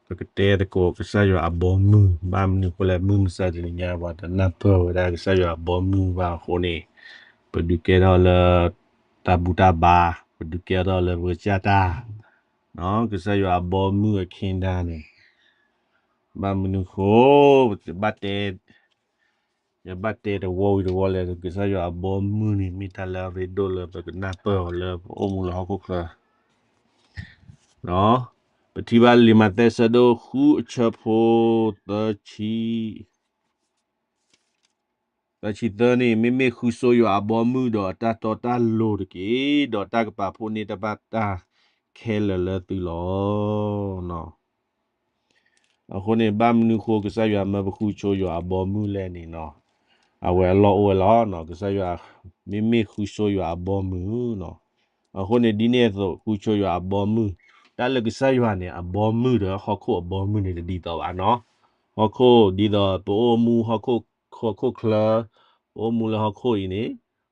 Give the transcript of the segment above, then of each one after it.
ပကတဲသကိးကစၢ်ယွၤအဘီမုၢ်, ဘၣ်မနုၤအဃိလဲၣ် မုၢ်မဆါတနံၤညါ ပှၤတနၢ်ပၢၢ်ဝဲဒၣ်ကစၢ်ယွၤအဘီမုၢ်ဘၣ်အဃိန့ၣ်, ပဒုးကဲထီၣ်လၢ တၢ်ဘူၣ်တၢ်ဘါ, ပဒုးကဲထီၣ်လၢပကစၢ်တၢ်, ကစၢ်ယွၤအဘီမုၢ်အခ့ဒၣ်န့ၣ်, ဘၣ်မနုၤအဃိ, ဘၣ်တဲ ယဘၣ်တဲတဝီဝံၤတဝီလဲၣ်, ကစၢ်ယွၤအဘီမုၢ်န့ၣ် မ့ၢ်တၢ်လၢအရ့ဒိၣ်လၢပကနၢ်ပၢၢ်အီၤလၢပအိၣ်မူလၢဟီၣ်ခိၣ်ချၢ, ပထံၣ်ဘၣ်လံာ်မးသဲအဆၢဒိၣ်ဃုအဆၢဖိ သၢဆံ သၢဆံသၢန့ၣ်, မ့မ့ၢ်ဃုဆိယွၤအဘီမုၢ်ဒီးအတၢ်တီတၢ်လိၤတက့ၢ်, ဒီးတၢ်ကပာ်ဖှိၣ်န့ၢ်တၢ်ဘၣ်တၢ်ခဲလၢာ်လၢသုလီၤ. အဃိန့ၣ် ဘၣ်မနုၤအဃိကစၢ်ယွၤမၢပဃုဆိယွၤအဘီမုၢ်လဲၣ်န့ၣ်နီၤ, အဝဲအလီၢ်အိၣ်ဝဲလီၤ. ကစၢ်ယွၤ မ့မ့ၢ်ဃုဆိယွၤအဘီမုၢ်နီၤ, အဃိန့ၣ် ဒ်န့ၣ်အသိး ဃုဆိယွၤအဘီမုၢ်, တၢ်လၢကစၢ်ယွၤန့ၣ် အဘီမုၢ်ဒီးဟီၣ်ခိၣ်အဘီမုၢ်န့ၣ် တဒ်သိးဘၣ်နီၤ. ဟီၣ်ခိၣ်ဒ်သိး ပအိၣ်မူဟီၣ်ခိၣ်, ဟီၣ်ခိၣ်ချၢ, ပအိၣ်မူလၢဟီၣ်ခိၣ်အံၤန့ၣ်,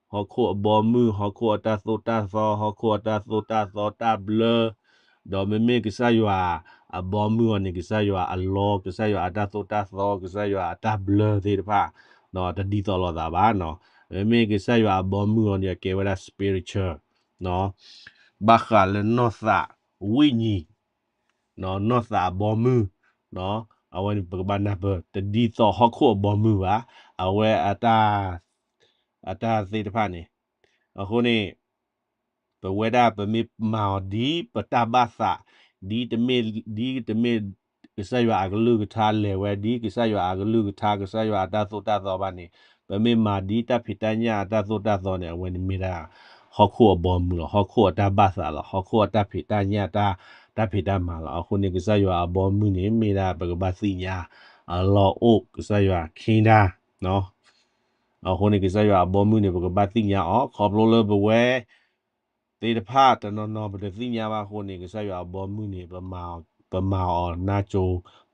ဟီၣ်ခိၣ်အဘီမုၢ်, ဟီၣ်ခိၣ်အတၢ်သိၣ်တၢ်သီ, ဟီၣ်ခိၣ်အတၢ်သိၣ်တၢ်သီတၢ်ဘျၢ, ဒီးမ့မ့ၢ်ကစၢ်ယွၤအဘီမုၢ်အီၤန့ၣ် ကစၢ်ယွၤအလီ, ကစၢ်ယွၤအတၢ်သိၣ်တၢ်သီ, ကစၢ်ယွၤအတၢ်ဘျၢသ့ၣ်တဖၣ်, တဒ်သိးလိာ်သးဘၣ်နီၤ. မ့မ့ၢ်ကစၢ်ယွၤအဘီမုၢ်အီၤန့ၣ် အကဲဝဲဒၣ် spiritual ဘၣ်ဃးလၢနီၢ်သးဝိညာဉ်, နီၢ်သးအဘီမုၢ်, အဝဲန့ၣ်ပကဘၣ်နၢ်ပၢၢ် တဒ်သိးဟီၣ်ခိၣ်အဘီမုၢ်ဘၣ်, အဝဲအတၢ်, အတၢ်သ့ၣ်တဖၣ်န့ၣ်, အဃိန့ၣ် ပဝဲဒၣ်ပမ့ၢ်မၤအီၤဒ်ပတၢ်ဘၣ်သး, ဒ်တမ့ၢ်, ဒ်တမ့ၢ်ကစၢ်ယွၤအကလုၢ်ကထါလဲၤဝဲ, ဒ်ကစၢ်ယွၤအကလုၢ်ကထါ, ကစၢ်ယွၤအတၢ်သိၣ်တၢ်သီဘၣ်န့ၣ်, ပမ့ၢ်မၤဒ်တၢ်ဖံးတၢ်ညၣ်အတၢ်သိၣ်တၢ်သီန့ၣ် အဝဲန့ၣ်မ့ၢ်ဒၣ် ဟီၣ်ခိၣ်အဘီမုၢ်လီၤ. ဟီၣ်ခိၣ်အတၢ်ဘၣ်သးလီၤ. ဟီၣ်ခိၣ်အတၢ်ဖံးတၢ်ညၣ်တၢ်, တၢ်ဖံးတၢ်မၤလီၤ. အဃိန့ၣ် ကစၢ်ယွၤအဘီမုၢ်န့ၣ် မ့ၢ်ဒၣ်ပကဘၣ်သ့ၣ်ညါ အလီၢ်အိၣ်ကစၢ်ယွၤ kingdom အဃိန့ၣ် ကစၢ်ယွၤအဘီမုၢ်န့ၣ် ပကဘၣ်သ့ၣ်ညါအီၤ ခီဖျိလၢပဝဲသ့ၣ်တဖၣ်တနီၤနီၤ ပတသ့ၣ်ညါဘၣ်အဃိန့ၣ် ကစၢ်ယွၤအဘီမုၢ်န့ၣ် ပမၤအီၤနၢ်ကၠိ,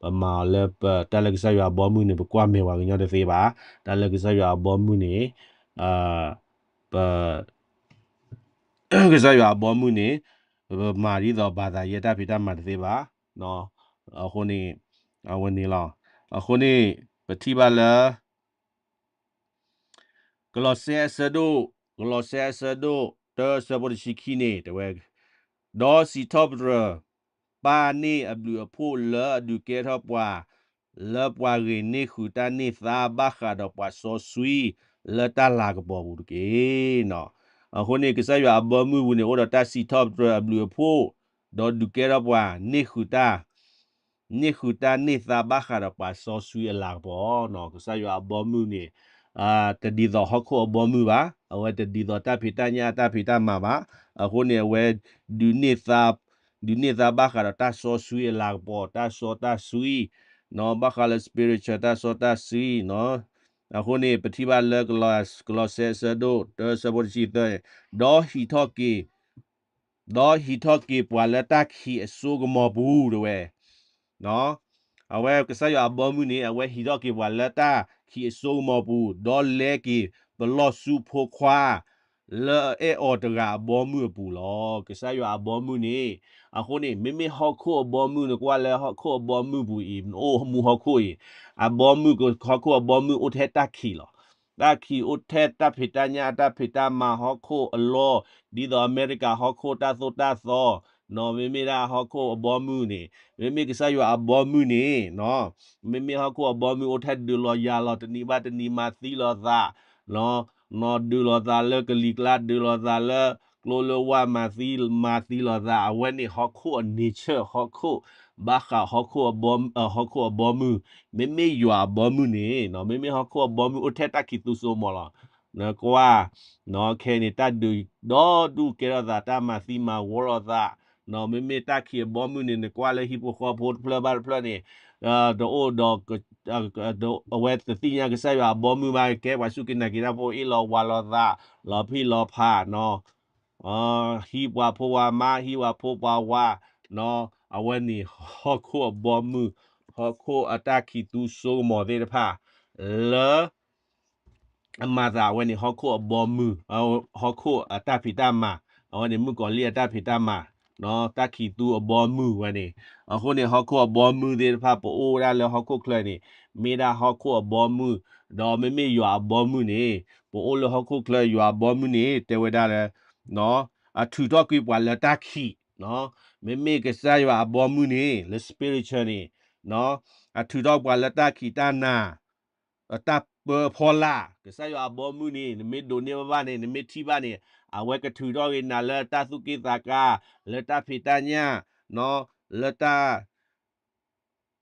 ပမၤအီၤလၢပ, တၢ်လၢကစၢ်ယွၤအဘီမုၢ်န့ၣ် ပကွၢ်မဲာ်ပှၤကညီတသ့ဘၣ်. တၢ်လၢကစၢ်ယွၤအဘီမုၢ်န့ၣ် ပ ကစၢ်ယွၤအဘီမုၢ်န့ၣ် ပမၤဒ်သိးဘၣ်သးယဲတၢ်ဖံးတၢ်မၤတသ့ဘၣ်. အဃိန့ၣ် အဝဲန့ၣ်လီၤ. အဃိန့ၣ် ပထံၣ်ဘၣ်လၢ ကလီးစဲအဆၢဒိၣ်, ကလီးစဲအဆၢဒိၣ် တၢအဆၢဖိတဆံခံန့ၣ် တဲဝဲ, ဒီးစံးထီၣ်ပတြၢၤ ပၢ်န့ၢ်အဘျုးအဖှိၣ်လၢအဒုးကဲထီၣ်ပှၤ လၢပှၤဂ့ၤန့ၢ်ဃုာ်တၢ်န့ၢ်သါဘၣ်ဃးဒီးပှၤစီဆှံ လၢတၢ်လၤကပီၤပူၤတက့ၢ်. အဃိန့ၣ် ကစၢ်ယွၤအဘီမုၢ်ပူၤန့ၣ် အိၣ်ဒီးတၢ်စံးထီၣ်ပတြၢၤအဘျုးအဖှိၣ်, ဒီးဒုးကဲထီၣ်ပှၤ န့ၢ်ဃုာ်တၢ် န့ၢ်ဃုာ်တၢ်န့ၢ်သါဘၣ်ဃးဒီးပှၤစီဆှံအလၤကပီၤ. ကစၢ်ယွၤအဘီမုၢ်န့ၣ် တဒ်သိးဟီၣ်ခိၣ်အဘီမုၢ်ဘၣ်, အဝဲတဒ်သိးတၢ်ဖံးတၢ်ညၣ်အတၢ်ဖံးတၢ်မၤဘၣ်. အဃိန့ၣ် အဝဲ ဒုးန့ၢ်သါဘၣ်ဃးဒီးတၢ်စီဆှံအလၤကပီၤ, တၢ်စီတၢ်ဆှံ, ဘၣ်ဃးလၢ spiritual တၢ်စီတၢ်ဆှံ, အဃိန့ၣ် ပထံၣ်ဘၣ်လၢ ကလီးစဲအဆၢဒိၣ် တၢအဆၢဖိတဆံသၢန့ၣ်, ဒီးဟံးထီၣ်က့ၤ ဒီးဟံးထီၣ်က့ၤပှၤလၢတၢ်ခံးအစိကမီၤပူၤ တဲဝဲ. အဝဲကစၢ်ယွၤအဘီမုၢ်န့ၣ် အဝဲဟံးထီၣ်က့ၤပှၤလၢတၢ်ခံးအစိကမီၤပူၤ, ဒီးလဲက့ၤပလီၢ်ဆူဖိခွါ လၢအအဲၣ်အီၤတဂၤအဘီမုၢ်အပူၤလီၤ. ကစၢ်ယွၤအဘီမုၢ်န့ၣ်, အဃိန့ၣ် မ့မ့ၢ်ဟီၣ်ခိၣ်အဘီမုၢ် နကွၢ်လၢဟီၣ်ခိၣ်အဘီမုၢ်ပူၤအံၤ နအိၣ်မူဟီၣ်ခိၣ်အံၤ, အဘီမုၢ် ဟီၣ်ခိၣ်အဘီမုၢ်အိၣ်ထဲတၢ်ခံးလီၤ. တၢ်ခံးအိၣ်ထဲတၢ်ဖံးတၢ်ညၣ် တၢ်ဖံးတၢ်မၤဟီၣ်ခိၣ်အလီၢ်, ဒ်သိးအမဲရကၤဟီၣ်ခိၣ်တၢ်သိၣ်တၢ်သီ, နီၢ်မ့မ့ၢ်ဒၣ်ဟီၣ်ခိၣ်အဘီမုၢ်န့ၣ်, မ့မ့ၢ်ကစၢ်ယွၤအဘီမုၢ်န့ၣ်, မ့မ့ၢ်ဟီၣ်ခိၣ်အဘီမုၢ်အိၣ်ထဲဒုးလီၤယၤလီၤ တနံၤဘၣ်တနံၤမၤသံလီၤသး, နီၢ်ဒုးလီၤသးလၢကလံၤကျါ ဒုးလီၤသးလၢ ကျိလၢဝါ မၤသံလီၤသး, အဝဲန့ၣ်ဟီၣ်ခိၣ်အ nature ဟီၣ်ခိၣ်, ဘၣ်ဃးဟီၣ်ခိၣ်အဘီမုၢ်, မ့မ့ၢ်ယွၤအဘီမုၢ်န့ၣ်, မ့မ့ၢ်ဟီၣ်ခိၣ်အဘီမုၢ်အိၣ်ထဲတၢ်ခံးသူစိကမီၤလီၤ. နကွၢ်, ခဲအံၤန့ၣ် တၢ်ဒုးဒီဒူၣ်ကဲထီၣ်သး တၢ်မၤသံမၤဝီလိာ်သး, နီၢ်မ့မ့ၢ်တၢ်ခံးအဘီမုၢ်န့ၣ် နကွၢ်လၢဟံၣ်ဖိဃီဖိတဖျၢၣ်ဘၣ်တဖျၢၣ်န့ၣ်, တအိၣ်ဒီး အဝဲတသ့ၣ်ညါကစၢ်ယွၤအဘီမုၢ်ဘၣ်, ကဲပှၤစူၢ်က့ၤနာ်က့ၤတၢ်ဖိ အ့ၣ်လိာ်ဝးလိာ်သး, လီၤဖံးလီၤဖးနီၢ်, ဟံးပှၤဖိပှၤမါ ဟံးပှၤဖိပှၤဝၤ, နီၢ်, အဝဲန့ၣ်ဟီၣ်ခိၣ်အဘီမုၢ်, ဟီၣ်ခိၣ်အတၢ်ခံးသူစိကမီၤသ့ၣ်တဖၣ်, လၢ အမၤသးအဝဲန့ၣ် ဟီၣ်ခိၣ်အဘီမုၢ်, ဟီၣ်ခိၣ်အတၢ်ဖံးတၢ်မၤ, အဝဲန့ၣ်မုၣ်ကီၤလံၢ်အတၢ်ဖံးတၢ်မၤ တၢ်ခံးသူအဘီမုၢ်ဝဲန့ၣ်, အဃိန့ၣ် ဟီၣ်ခိၣ်အဘီမုၢ်သ့ၣ်တဖၣ် ပအိၣ်ဝဲဒၣ်လၢဟီၣ်ခိၣ်ချၢန့ၣ် မ့ၢ်ဒၣ်ဟီၣ်ခိၣ်အဘီမုၢ်, ဒီးမ့မ့ၢ်ယွၤအဘီမုၢ်န့ၣ် ပအိၣ်လၢဟီၣ်ခိၣ်ချၢ ယွၤအဘီမုၢ်န့ၣ် တဲဝဲဒၣ်လၢ အထုးထီၣ်ကွံာ်ပှၤလၢတၢ်ခံး, မ့မ့ၢ်ကစၢ်ယွၤအဘီမုၢ်န့ၣ် လၢ spiritual န့ၣ် အထုးထီၣ်ပှၤလၢတၢ်ခံးတၢ်နၤ တၢ်ပၢအဖီလာ်, ကစၢ်ယွၤအဘီမုၢ်န့ၣ် နမ့ၢ်ဒိးန့ၢ်ဘၣ်ဘၣ်န့ၣ် နမ့ၢ်ထံၣ်ဘၣ်န့ၣ် အဝဲကထုးထီၣ်က့ၤနၤလၢတၢ်သူၣ်က့ၣ်သးကါ, လၢတၢ်ဖံးတၢ်ညၣ်, လၢတၢ်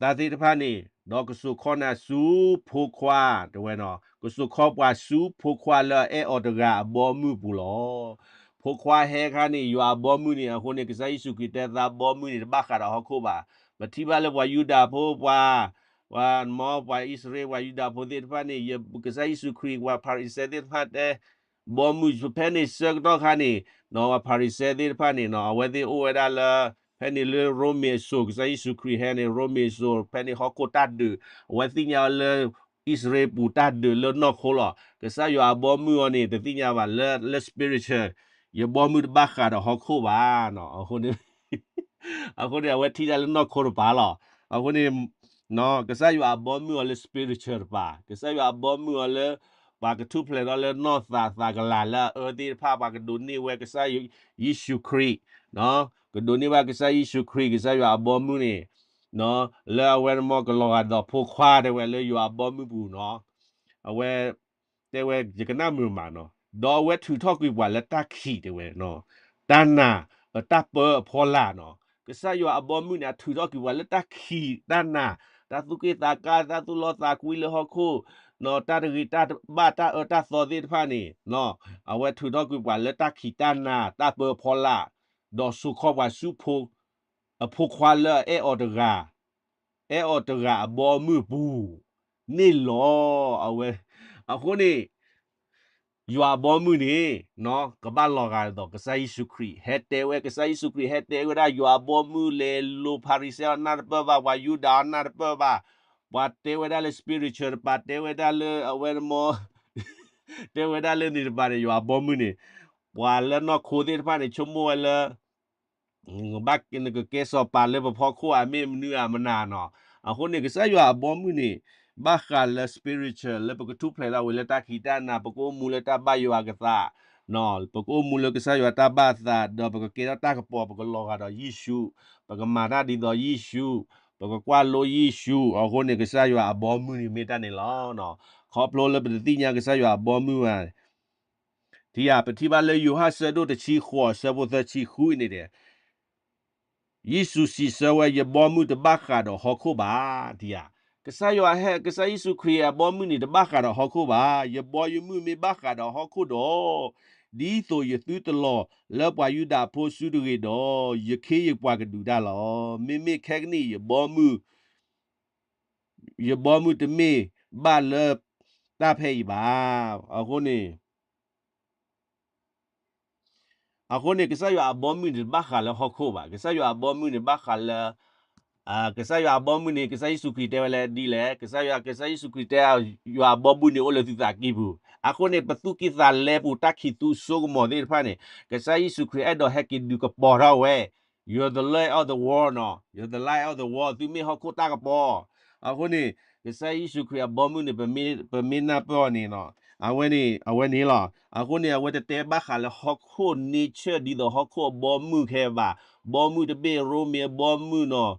တၢ်သ့ၣ်တဖၣ်န့ၣ် ဒီးကစိာ်ခီနၤဆူဖိခွါ, တဲဝဲနီၤ, ကစိာ်ခီပှၤဆူဖိခွါလၢအအဲၣ်အီၤတဂၤအဘီအမုၢ်အပူၤလီၤ. ဖိခွါဟဲခါန့ၣ် ယွၤအဘီမုၢ်န့ၣ် အဃိန့ၣ် ကစၢ်ယ့ၣ်ၡူးခရံာ်တဲသးဘီမုၢ်န့ၣ် တဘၣ်ဃးဒီးဟီၣ်ခိၣ်ဘၣ်. ပထံၣ်ဘၣ်လၢပှၤယူဒၤဖိ ပှၤ ပှၤမ့ၢ်ပှၤအံၣ်စရ့လး ပှၤယူဒၤဖိသ့ၣ်တဖၣ်န့ၣ် ကစၢ်ယ့ၣ်ၡူးခရံာ် ပှၤဖၤရံၤၡဲသ့ၣ်တဖၣ်တဲ ဘီမုၢ်ဖဲန့ၣ်ဆၢကတီၢ်ခါန့ၣ် ပှၤဖၤရံၤၡဲသ့ၣ်တဖၣ်န့ၣ် အဝဲသ့ၣ်အိၣ်ဝဲဒၣ်လၢ ဖဲန့ၣ်လၢရိမ့ၤစိၤ ကစၢ်ယ့ၣ်ၡူးခရံာ်ဟဲန့ၣ် ရိမ့ၤစိၤ ဖဲန့ၣ်ဟီၣ်ခိၣ်တၢ်ဒုး အဝဲသ့ၣ်ညါလၢ အံၣ်စရ့လးပူၤတၢ်ဒုးလၢနီၢ်ခိလီၤ. ကစၢ်ယွၤအဘီမုၢ်အီၤန့ၣ် တသ့ၣ်ညါဘၣ်လၢ လၢ spiritual ယဘီမုၢ်တဘၣ်ဃးဒီးဟီၣ်ခိၣ်ဘၣ်. အဃိန့ၣ် အဃိန့ၣ် အဝဲထံၣ်တၢ်လၢနီၢ်ခိတပၤလီၤ. အဃိန့ၣ် ကစၢ်ယွၤအဘီမုၢ်အီၤလၢ spiritual တပၤ, ကစၢ်ယွၤအဘီမုၢ်အီၤလၢ ပှၤကထူၣ်ဖျဲးထီၣ်လၢနီၢ်သးသးကလၤလၢအအၢသ့ၣ်တဖၣ် ပှၤကဒိးန့ၢ်ဝဲကစၢ်ယ့ၣ်ၡူးခရံာ်, ကဒိးန့ၢ်ဘၣ်ကစၢ်ယ့ၣ်ၡူးခရံာ် ကစၢ်ယွၤအဘီမုၢ်န့ၣ် လၢအဝဲန့ၣ်မ့ၢ်ကလီၤဂာ်ဒီးဖိခွါတဲဝဲလၢယွၤအဘီမုၢ်ပူၤနီၤ, အဝဲ တဲဝဲ ယကနၣ်မုာ်မးနီၤ, ဒီးအဝဲထုးထီၣ်ကွံာ်ပှၤလၢတၢ်ခံးတဲဝဲ, တၢ်နၤ တၢ်ပၢအဖီလာ်နီၤ, ကစၢ်ယွၤအဘီမုၢ်န့ၣ် အထုးထီၣ်ကွံာ်ပှၤလၢတၢ်ခံးတၢ်နၤ, တၢ်သူၣ်က့ၣ်သးကါ တၢ်သူၣ်လီသးကွံလၢဟီၣ်ခိၣ်, တၢ်တဂ့ၤတၢ်ဘၣ်တၢ်အၢတၢ်သီသ့ၣ်တဖၣ်န့ၣ်, အဝဲထုးထီၣ်ကွံာ်ပှၤလၢတၢ်ခံးတၢ်နၤ တၢ်ပၢအဖီလာ်, ဒီးစိာ်ခီပှၤဆူ အဖိခွါလၢအအဲၣ်အီၤတဂၤ, အဲၣ်အီၤတဂၤအဘီအမုၢ်အပူၤန့ၣ်လီၤ. အဝဲ အဃိန့ၣ် ယွၤအဘီမုၢ်န့ၣ် ကဘၣ်လီၤဂာ်ဒ်သိးကစၢ်ယ့ၣ်ၡူးခရံာ် ဟဲတဲဝဲ ကစၢ်ယ့ၣ်ၡူးခရံာ်ဟဲတဲဝဲဒၣ် ယွၤအဘီမုၢ်လဲၤလိၤ ဖၤရံၤၡဲအီၤနၢ်တပၢၢ်ဘၣ်, ပှၤယူဒၤအီၤနၢ်တပၢၢ်ဘၣ်, ပှၤတဲဝဲဒၣ်လၢ spiritual တပၤ တဲဝဲဒၣ်လၢအဝဲန့ၣ်မ့ၢ် တဲဝဲဒၣ်လၢန့ၣ်တပၤန့ၣ် ယွၤအဘီမုၢ်န့ၣ် ပှၤလၢနီၢ်ခိသ့ၣ်တဖၣ်န့ၣ် ဆိကမိၣ်ဝဲလၢ ဘၣ်နကကဲစီၤပၤလၢပဖီခိၣ်ဧါ မ့ၢ်မနုၤဧါမနၤနီၤ. အဃိန့ၣ် ကစၢ်ယွၤအဘီမုၢ်န့ၣ် ဘၣ်ဃးလၢ spiritual လၢပကထူၣ်ဖျဲးထီၣ်ဝဲလၢတၢ်ခံးတၢ်နၤ ပကအိၣ်မူလၢတၢ်ဘၣ်ယွၤအကသး, ပကအိၣ်မူလၢကစၢ်ယွၤတၢ်ဘၣ်သး ဒီးပကကဲထီၣ်တၢ်ကပီၤ ပကလီၤဂာ်ဒီးယ့ၣ်ၡူး, ပကမၤတၢ်ဒ်သိးယ့ၣ်ၡူး, ပကကွၢ်လိယ့ၣ်ၡူး, အဃိန့ၣ် ကစၢ်ယွၤအဘီမုၢ်န့ၣ်မ့ၢ်တၢ်န့ၣ်လီၤ. ခီဖျိလၢပတသ့ၣ်ညါကစၢ်ယွၤအဘီမုၢ်ဘၣ် ထံဧါ ပထံၣ်ဘၣ်လၢယိၤဟၣ်ဆၢဒိၣ်တဆံဃိး ဆၢဖိသၢဆံဃုအံၤန့ၣ်ဒီး ယ့ၣ်ၡူးစံးဆၢဝဲ ယဘီမုၢ်တဘၣ်ဃးဒီးဟီၣ်ခိၣ်ဘၣ်, ထံဧါ. ကစၢ်ယွၤဟဲ ကစၢ်ယ့ၣ်ၡူးခရံာ်အဘီမုၢ်န့ၣ် တဘၣ်ဃးဒီးဟီၣ်ခိၣ်ဘၣ်. ယဘီယမုၢ်မ့ၢ်ဘၣ်ဃးဒီးဟီၣ်ခိၣ်ဒီး ဒ်သိးယသုတလီၤလၢပှၤယူဒၤဖိစုတဂ့ၤဒီး ယခ့ယပှၤကဒုးတၢ်လီၤ. မ့မ့ၢ်ခဲကနံၣ်အံၤ ယဘီမုၢ် ယဘီမုၢ်တမ့ၢ်ဘၣ်လၢတၢ်ဖဲအံၤဘၣ်. အဃိန့ၣ် အဃိန့ၣ် ကစၢ်ယွၤအဘီမုၢ်န့ၣ် တဘၣ်ဃးလၢဟီၣ်ခိၣ်ဘၣ်. ကစၢ်ယွၤအဘီမုၢ်န့ၣ် ဘၣ်ဃးလၢ ကစၢ်ယွၤအဘီမုၢ်န့ၣ် ကစၢ်ယ့ၣ်ၡူးခရံာ်တဲဝဲလၢဒ်လဲၣ်, ကစၢ်ယွၤ ကစၢ်ယ့ၣ်ၡူးခရံာ်တဲ ယွၤအဘီမုၢ်န့ၣ်အိၣ်လၢသုသးကံၢ်ပူၤ. အဃိန့ၣ် ပသူၣ်ကံၢ်သးလဲပူၤ တၢ်ခံးသူစိကမီၤသ့ၣ်တဖၣ်န့ၣ် ကစၢ်ယ့ၣ်ၡူးခရံာ်အဲၣ်ဒိးဟဲက့ၤဒုးကပီၤထီၣ်ဝဲ You're the light of the world နီၤ, You're the light of the world သုမ့ၢ်ဟီၣ်ခိၣ်တၢ်ကပီၤ. အဃိန့ၣ် ကစၢ်ယ့ၣ်ၡူးခရံာ်အဘီမုၢ်န့ၣ် ပမ့ၢ်နာ်ပၢၢ်အီၤန့ၣ်နီၤ, အဝဲန့ၣ် အဝဲန့ၣ်လီၤ. အဃိန့ၣ် အဝဲတတဲဘၣ်ဃးလၢဟီၣ်ခိၣ် nature ဒ်သိးဟီၣ်ခိၣ်အဘီမုၢ်ခဲဘၣ်, ဘီမုၢ်တဘ့ၣ် ရိမ့ၤအဘီမုၢ်နီၤ,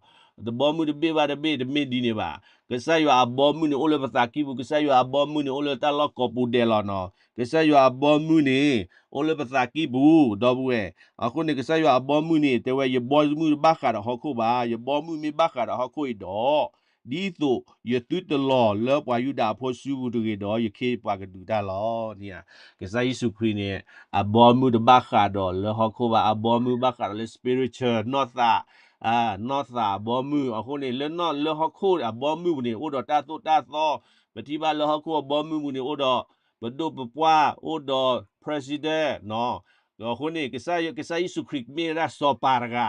တဘီမုၢ်တဘ့ၣ်ဘၣ်တဘ့ၣ် တမ့ၢ်ဒ်န့ၣ်ဘၣ်. ကစၢ်ယွၤအဘီမုၢ်န့ၣ် အိၣ်လၢပသးကံၢ်ပူၤ, ကစၢ်ယွၤအဘီမုၢ်န့ၣ် အိၣ်လၢတၢ်လီၢ်ကိးပူၤဒဲးလီၤနီၤ. ကစၢ်ယွၤအဘီမုၢ်န့ၣ် အိၣ်လၢပသးကံၢ်ပူၤ ဒီပုၢ်ဝဲၢ်. အဃိန့ၣ် ကစၢ်ယွၤအဘီမုၢ်န့ၣ် တဲဝဲ ယဘီမုၢ်တဘၣ်ဃးဒီးဟီၣ်ခိၣ်ဘၣ်, ယဘီမုၢ်မ့ၢ်ဘၣ်ဃးဒီးဟီၣ်ခိၣ်အံၤဒီး ဒ်သိးယသုတလီၤလၢပှၤယူဒၤအဖိစုပူၤတဂ့ၤဒီး ယခ့ယပှၤကဒုးတၢ်လီၤ. န့ၣ်ဧါ, ကစၢ်ယ့ၣ်ၡူးခရံာ်န့ၣ် အဘီမုၢ်တဘၣ်ဃးဒီးလၢဟီၣ်ခိၣ်ဘၣ်, အဘီမုၢ်ဘၣ်ဃးဒီးလၢ spiritual နီၢ်သး နီၢ်သးအဘီမုၢ်. အဃိန့ၣ် လၢနီၢ် လၢဟီၣ်ခိၣ်အဘီမုၢ်ပူၤန့ၣ် အိၣ်ဒီးတၢ်သိၣ်တၢ်သီ, ပထံၣ်ဘၣ်လၢဟီၣ်ခိၣ်အဘီမုၢ်ပူၤန့ၣ် အိၣ်ဒီးပဒိၣ်ပပှၢ်, အိၣ်ဒီး president နီၤ. အဃိန့ၣ် ကစၢ်ယ့ၣ်ၡူးခရံာ်မ့ၢ်ဝဲဒၣ်စီၤပၤတဂၤ,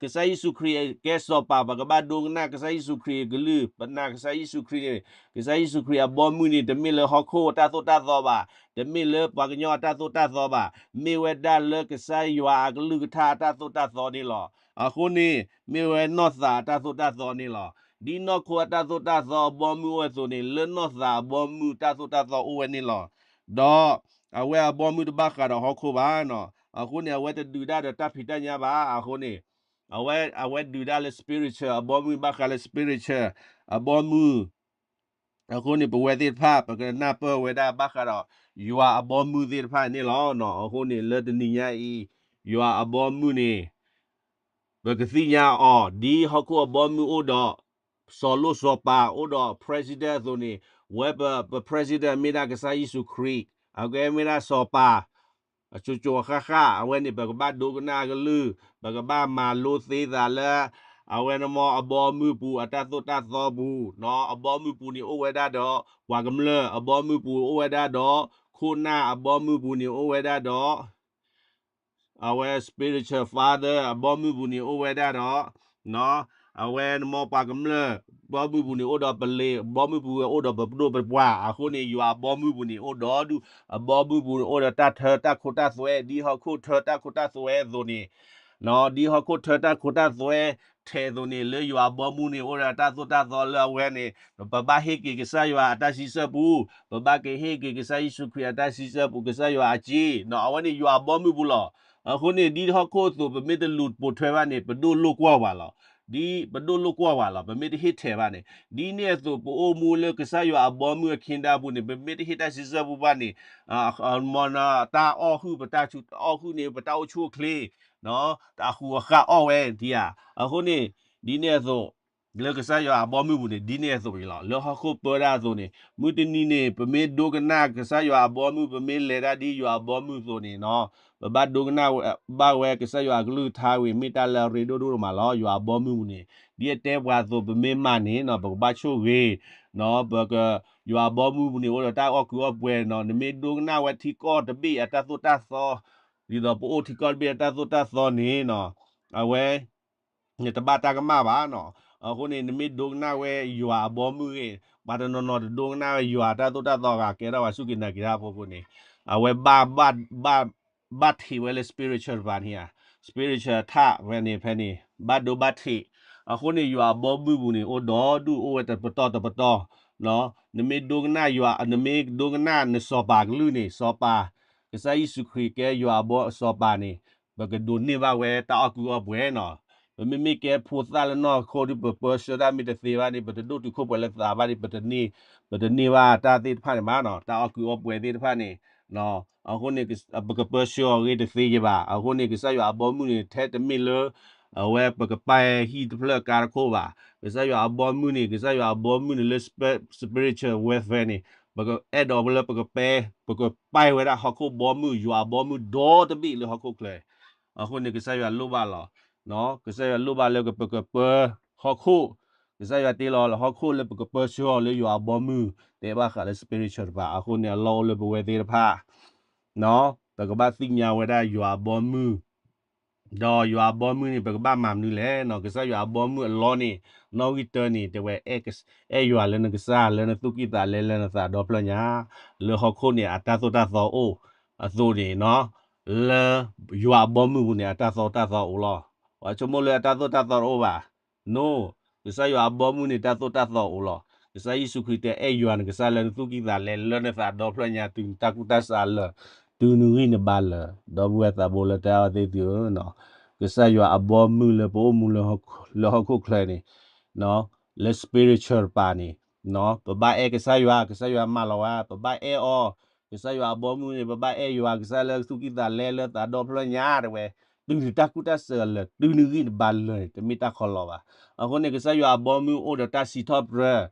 ကစၢ်ယ့ၣ်ၡူးခရံာ်ကဲစီၤပၤ ပကဘၣ်ဒိကနၣ်ကစၢ်ယ့ၣ်ၡူးခရံာ်အကလုၢ်, ပနာ်ကစၢ်ယ့ၣ်ၡူးခရံာ်န့ၣ်, ကစၢ်ယ့ၣ်ၡူးခရံာ်အဘီမုၢ်န့ၣ် တမ့ၢ်လၢဟီၣ်ခိၣ်အတၢ်သိၣ်တၢ်သီဘၣ်, တမ့ၢ်လၢပှၤကညီအတၢ်သိၣ်တၢ်သီဘၣ်, မ့ၢ်ဝဲဒၣ်လၢကစၢ်ယွၤအကလုၢ်ကထါအတၢ်သိၣ်တၢ်သီန့ၣ်လီၤ. အဃိန့ၣ် မ့ၢ်ဝဲနီၢ်သးအတၢ်သိၣ်တၢ်သီန့ၣ်လီၤ. ဒ်နီၢ်ခိအတၢ်သိၣ်တၢ်သီအဘီမုၢ်အိၣ်အသိးန့ၣ် လၢနီၢ်သးအဘီမုၢ်တၢ်သိၣ်တၢ်သီအိၣ်ဝဲန့ၣ်လီၤ. ဒီးအဝဲအဘီမုၢ်တဘၣ်ဃးဒီးဟီၣ်ခိၣ်ဘၣ်နီၤ, အဃိန့ၣ် အဝဲတဒုးတၢ်ဒီးတၢ်ဖံးတၢ်ညၣ်ဘၣ်, အဃိန့ၣ် အဝဲ အဝဲဒုးတၢ်လၢ spiritual အဘီမုၢ် ဘၣ်ဃးလၢ spiritual အဘီမုၢ်, အဃိန့ၣ် ပဝဲသ့ၣ်တဖၣ် ပကနၢ်ပၢၢ်ဝဲဒၣ်ဘၣ်ဃးဒီး ယွၤအဘီမုၢ်သ့ၣ်တဖၣ်န့ၣ်လီၤ. အဃိန့ၣ် လၢတနံၤညါအံၤ ယွၤအဘီမုၢ်န့ၣ် ပကသ့ၣ်ညါအီၤ ဒ်ဟီၣ်ခိၣ်အဘီမုၢ်အိၣ်ဒီး စီၤလိၣ်စီၤပၤ အိၣ်ဒီး president အသိးန့ၣ်, ဝဲပ ပ president မ့ၢ်ဒၣ်ကစၢ်ယ့ၣ်ၡူးခရံာ်, အကဲမ့ၢ်ဒၣ်စီၤပၤ အစိၤစိၤဃၣ်ဃၣ်, အဝဲန့ၣ် ပကဘၣ်ဒိကနၣ်အကလုၢ်, ပကဘၣ်မၤလိသ့သးလၢ အဝဲန့ၣ်မ့ၢ်အဘီမုၢ်ပူၤ အတၢ်သိၣ်တၢ်သီပူၤ, အဘီမုၢ်ပူၤန့ၣ်အိၣ်ဝဲဒၣ်ဒီး ပှၤကမျၢၢ်, အဘီမုၢ်ပူၤအိၣ်ဝဲဒၣ်ဒီး ခိၣ်နၢ်, အဘီမုၢ်ပူၤန့ၣ်အိၣ်ဝဲဒၣ်ဒီး အဝဲ spiritual father အဘီမုၢ်ပူၤန့ၣ်အိၣ်ဝဲဒၣ်ဒီး အဝဲန့ၣ်မ့ၢ်ပှၤကမျၢၢ်, ဘီမုၢ်ပူၤန့ၣ်အိၣ်ဒီးပလံၤ, ဘီမုၢ်ပူၤအိၣ်ဒီးပဒိၣ်ပပှၢ်, အဃိန့ၣ် ယွၤအဘီမုၢ်ပူၤန့ၣ်အိၣ်ဒီးဒူၣ်, အဘီမုၢ်ပူၤန့ၣ်အိၣ်ဒီးတၢ်ထၢတၢ်ခိတၢ်သွဲ, ဒ်ဟီၣ်ခိၣ်ထၢတၢ်ခိတၢ်သွဲအသိးန့ၣ်, ဒ်ဟီၣ်ခိၣ်ထၢတၢ်ခိတၢ်သွဲထဲးအသိးန့ၣ် လၢယွၤအဘီမုၢ်န့ၣ်အိၣ်ဒီးတၢ်သိၣ်တၢ်သီလၢအဝဲန့ၣ် ပဘၣ်ဟ့ၣ်က့ၤကစၢ်ယွၤအတၢ်စံးဆၢပူၤ, ပဘၣ်ကဟ့ၣ်က့ၤကစၢ်ယ့ၣ်ၡူးခရံာ်အတၢ်စံးဆၢပူၤ, ကစၢ်ယွၤအစ့, အဝဲန့ၣ်ယွၤအဘီမုၢ်ပူၤလီၤ. အဃိန့ၣ် ဒ်ဟီၣ်ခိၣ်အသိး ပမ့ၢ်တလူၤပိာ်ထွဲဘၣ်န့ၣ် ပဒိၣ်လိာ်ကွီၢ်ပှၤလီၤ. ဒ်ပဒိၣ်လိာ်ကွီၢ်ပှၤလီၤ, ပမ့ၢ်တဟ့ၣ်ထဲးဘၣ်န့ၣ်, ဒ်န့ၣ်အသိး ပအိၣ်မူလၢကစၢ်ယွၤအဘီမုၢ်အ kingdom ပူၤန့ၣ် ပမ့ၢ်တဟ့ၣ်တၢ်စံးဆၢပူၤဘၣ်န့ၣ် မ်တၢ်အီၣ်ဟုၣ်ပတၢ်ဆူး, တၢ်အီၣ်ဟုၣ်န့ၣ် ပတၢ်အိၣ်ဆူၣ်အိၣ်ချ့, တၢ်အဃူအဃာ်အီၣ်ဝဲဒံးဧါ. အဃိန့ၣ် ဒ်န့ၣ်အသိး လၢကစၢ်ယွၤအဘီမုၢ်ပူၤန့ၣ် ဒ်န့ၣ်အသိးန့ၣ်လီၤ. လၢဟီၣ်ခိၣ်ပၢတၢ်အသိးန့ၣ် မုၢ်တနံၤန့ၣ် ပမ့ၢ်ဒိကနၣ်ကစၢ်ယွၤအဘီမုၢ်, ပမ့ၢ်လဲၤတၢ်ဒ်ယွၤအဘီမုၢ်အသိးန့ၣ်နီၤ, ပဘၣ်ဒိကနၣ်ဘၣ်ဝဲကစၢ်ယွၤအကလုၢ်ကထါဝံၤ မ့ၢ်တၢ်လၢအရ့ဒိၣ်ဒိၣ်မးလီၤ. ယွၤအဘီမုၢ်ပူၤန့ၣ် ဒ်အတဲပှၤအသိး ပမ့ၢ်မၤန့ၣ်နီၤ ပကဘၣ်ဆိၣ်ဂ့ၤ, ပက ယွၤအဘီမုၢ်ပူၤန့ၣ် အိၣ်ဒီးတၢ်အီၣ်ကုးအီၣ်ပှဲၤနီၤ, နမ့ၢ်ဒိကနၣ်ဝဲထံကီၢ်တဘ့ၣ်အတၢ်သိၣ်တၢ်သီ, ဒ်သိးပအိၣ်ထံကီၢ်တဘ့ၣ်အတၢ်သိၣ်တၢ်သီန့ၣ်နီၤ, အဝဲ နတဘၣ်တၢ်ကမၣ်ဘၣ်နီၤ. အဃိန့ၣ် နမ့ၢ်ဒိကနၣ်ဝဲယွၤအဘီမုၢ်ဂ့ၤ, ပှၤတနီၤနီၤတဒိကနၣ်ဝဲယွၤအတၢ်သိၣ်တၢ်သီဂၤ ကဲထီၣ်ပှၤစူၢ်က့ၤနာ်က့ၤတၢ်ဖိအဃိန့ၣ်, အဝဲဘၣ် ဘၣ် ဘၣ်ထံးဝဲလၢ spiritual တပၤန့ၣ်ဧါ, spiritual ထးဝဲန့ၣ်ဖဲန့ၣ် ဘၣ်ဒိဘၣ်ထံး. အဃိန့ၣ် ယွၤအဘီမုၢ်ပူၤန့ၣ် အိၣ်ဒီဒူၣ် အိၣ်ဝဲတပတီၢ်တပတီၢ်, နမ့ၢ်ဒိကနၣ်ယွၤ, နမ့ၢ်ဒိကနၣ်နစီၤပၤကလုၢ်န့ၣ် စီၤပၤ, ကစၢ်ယ့ၣ်ၡူးခရံာ်ကဲယွၤအဘီစီၤပၤန့ၣ် ပကဒိးန့ၢ်ဘၣ်ဝဲတၢ်အီၣ်ကုးအီၣ်ပှဲၤနီၤ. ပမ့မ့ၢ်ကဲဖိသၣ်လၢနီၢ်ခိဒုး ပပၢဆှၢတၢ်မ့ၢ်တသ့ဘၣ်န့ၣ် ပတဒိၣ်တုာ်ခိၣ်ပှဲၤလၢသးဘၣ်န့ၣ် ပတန့ၢ်, ပတန့ၢ်ဘၣ်တၢ်သ့ၣ်တဖၣ်န့ၣ်ဘၣ်နီၤ, တၢ်အီၣ်ကုးအီၣ်ပှဲၤသ့ၣ်တဖၣ်န့ၣ်. အဃိန့ၣ် ပကပၢဆှၢအီၤဂ့ၤတသ့ယဘၣ်. အဃိန့ၣ် ကစၢ်ယွၤအဘီမုၢ်န့ၣ် ထဲတမ့ၢ်လၢ အဝဲပကပာ်ဟံၣ်တဖျၢၣ်ကါတခိၣ်ဘၣ်. ကစၢ်ယွၤအဘီမုၢ်န့ၣ် ကစၢ်ယွၤအဘီမုၢ်န့ၣ် လၢ spiritual warfare န့ၣ် ပကအဲၣ်ဒိးလၢပကပဲ, ပကပာ်ဝဲဒၣ်ဟီၣ်ခိၣ်ဘီမုၢ် ယွၤအဘီမုၢ်ဒီတဘ့ၣ်လၢဟီၣ်ခိၣ်ချၢ. အဃိန့ၣ် ကစၢ်ယွၤလိၣ်ဘၣ်လီၤ. ကစၢ်ယွၤလိၣ်ဘၣ်လၢပကပၢဟီၣ်ခိၣ်, ကစၢ်ယွၤတ့လီၤဟီၣ်ခိၣ်လၢပကပၢဆှၢအီၤလၢယွၤအဘီမုၢ်, တဲဘၣ်ဃးလၢ spiritual တပၤ. အဃိန့ၣ် အလီၢ်အိၣ်လၢပဝဲသ့ၣ်တဖၣ် ပကဘၣ်သ့ၣ်ညါဝဲဒၣ်ယွၤအဘီမုၢ်, ဒီးယွၤအဘီမုၢ်န့ၣ် ပကဘၣ်မၤမနုၤလဲၣ်နီၤ. ကစၢ်ယွၤအဘီမုၢ်အလီၢ်န့ၣ် နီၣ်ဂံၢ်တၢန့ၣ် တဲဝဲ အဲၣ်ယွၤလၢနကစၢ် လၢနသူၣ်ကံၢ်သးလဲ လၢနသးဒီဖျၢၣ်ညါ, လၢဟီၣ်ခိၣ်န့ၣ် အတၢ်သိၣ်တၢ်သီအိၣ်အသိးန့ၣ်နီၤ, လၢယွၤအဘီမုၢ်ပူၤန့ၣ် အတၢ်သိၣ်တၢ်သီအိၣ်လီၤ. ပှၤဆိကမိၣ်လၢအတၢ်သိၣ်တၢ်သီတအိၣ်ဘၣ်, နီၣ်, ကစၢ်ယွၤအဘီမုၢ်န့ၣ် တၢ်သိၣ်တၢ်သီအိၣ်လီၤ. ကစၢ်ယ့ၣ်ၡူးခရံာ်တဲ အဲၣ်ယွၤနကစၢ်လၢနသူၣ်ကံၢ်သးလဲ လၢနသးဒီဖျၢၣ်ညါ တုၤနတၢ်ကူၣ်တၢ်ဆးအလၢာ်, တုၤနဂံၢ်နဘါလၢာ်, ဒီပုၢ်ဝဲၢ်သးဘိလၢတၢ်အဲၣ်သ့ၣ်သုဧၢ, ကစၢ်ယွၤအဘီမုၢ်လၢပအိၣ်မူလၢဟီၣ်ခိၣ်ချၢန့ၣ်, လၢ spiritual တပၤန့ၣ်, ပဘၣ်အဲၣ်ကစၢ်ယွၤ, ကစၢ်ယွၤမၢလီၤဝဲ, ပဘၣ်အဲၣ်အီၤ, ကစၢ်ယွၤအဘီမုၢ်န့ၣ် ပဘၣ်အဲၣ်ယွၤကစၢ်လၢသူၣ်ကံၢ်သးလဲလၢသးဒီဖျၢၣ်ညါတဲဝဲ, တုၤနတၢ်ကူၣ်တၢ်ဆးအလၢာ်, တုၤနဂံၢ်နဘါလၢာ်န့ၣ် တမ့ၢ်တၢ်ခီလီၤဘၣ်. အဃိန့ၣ် ကစၢ်ယွၤအဘီမုၢ်အိၣ်ဒီးတၢ်စံးထီၣ်ပတြ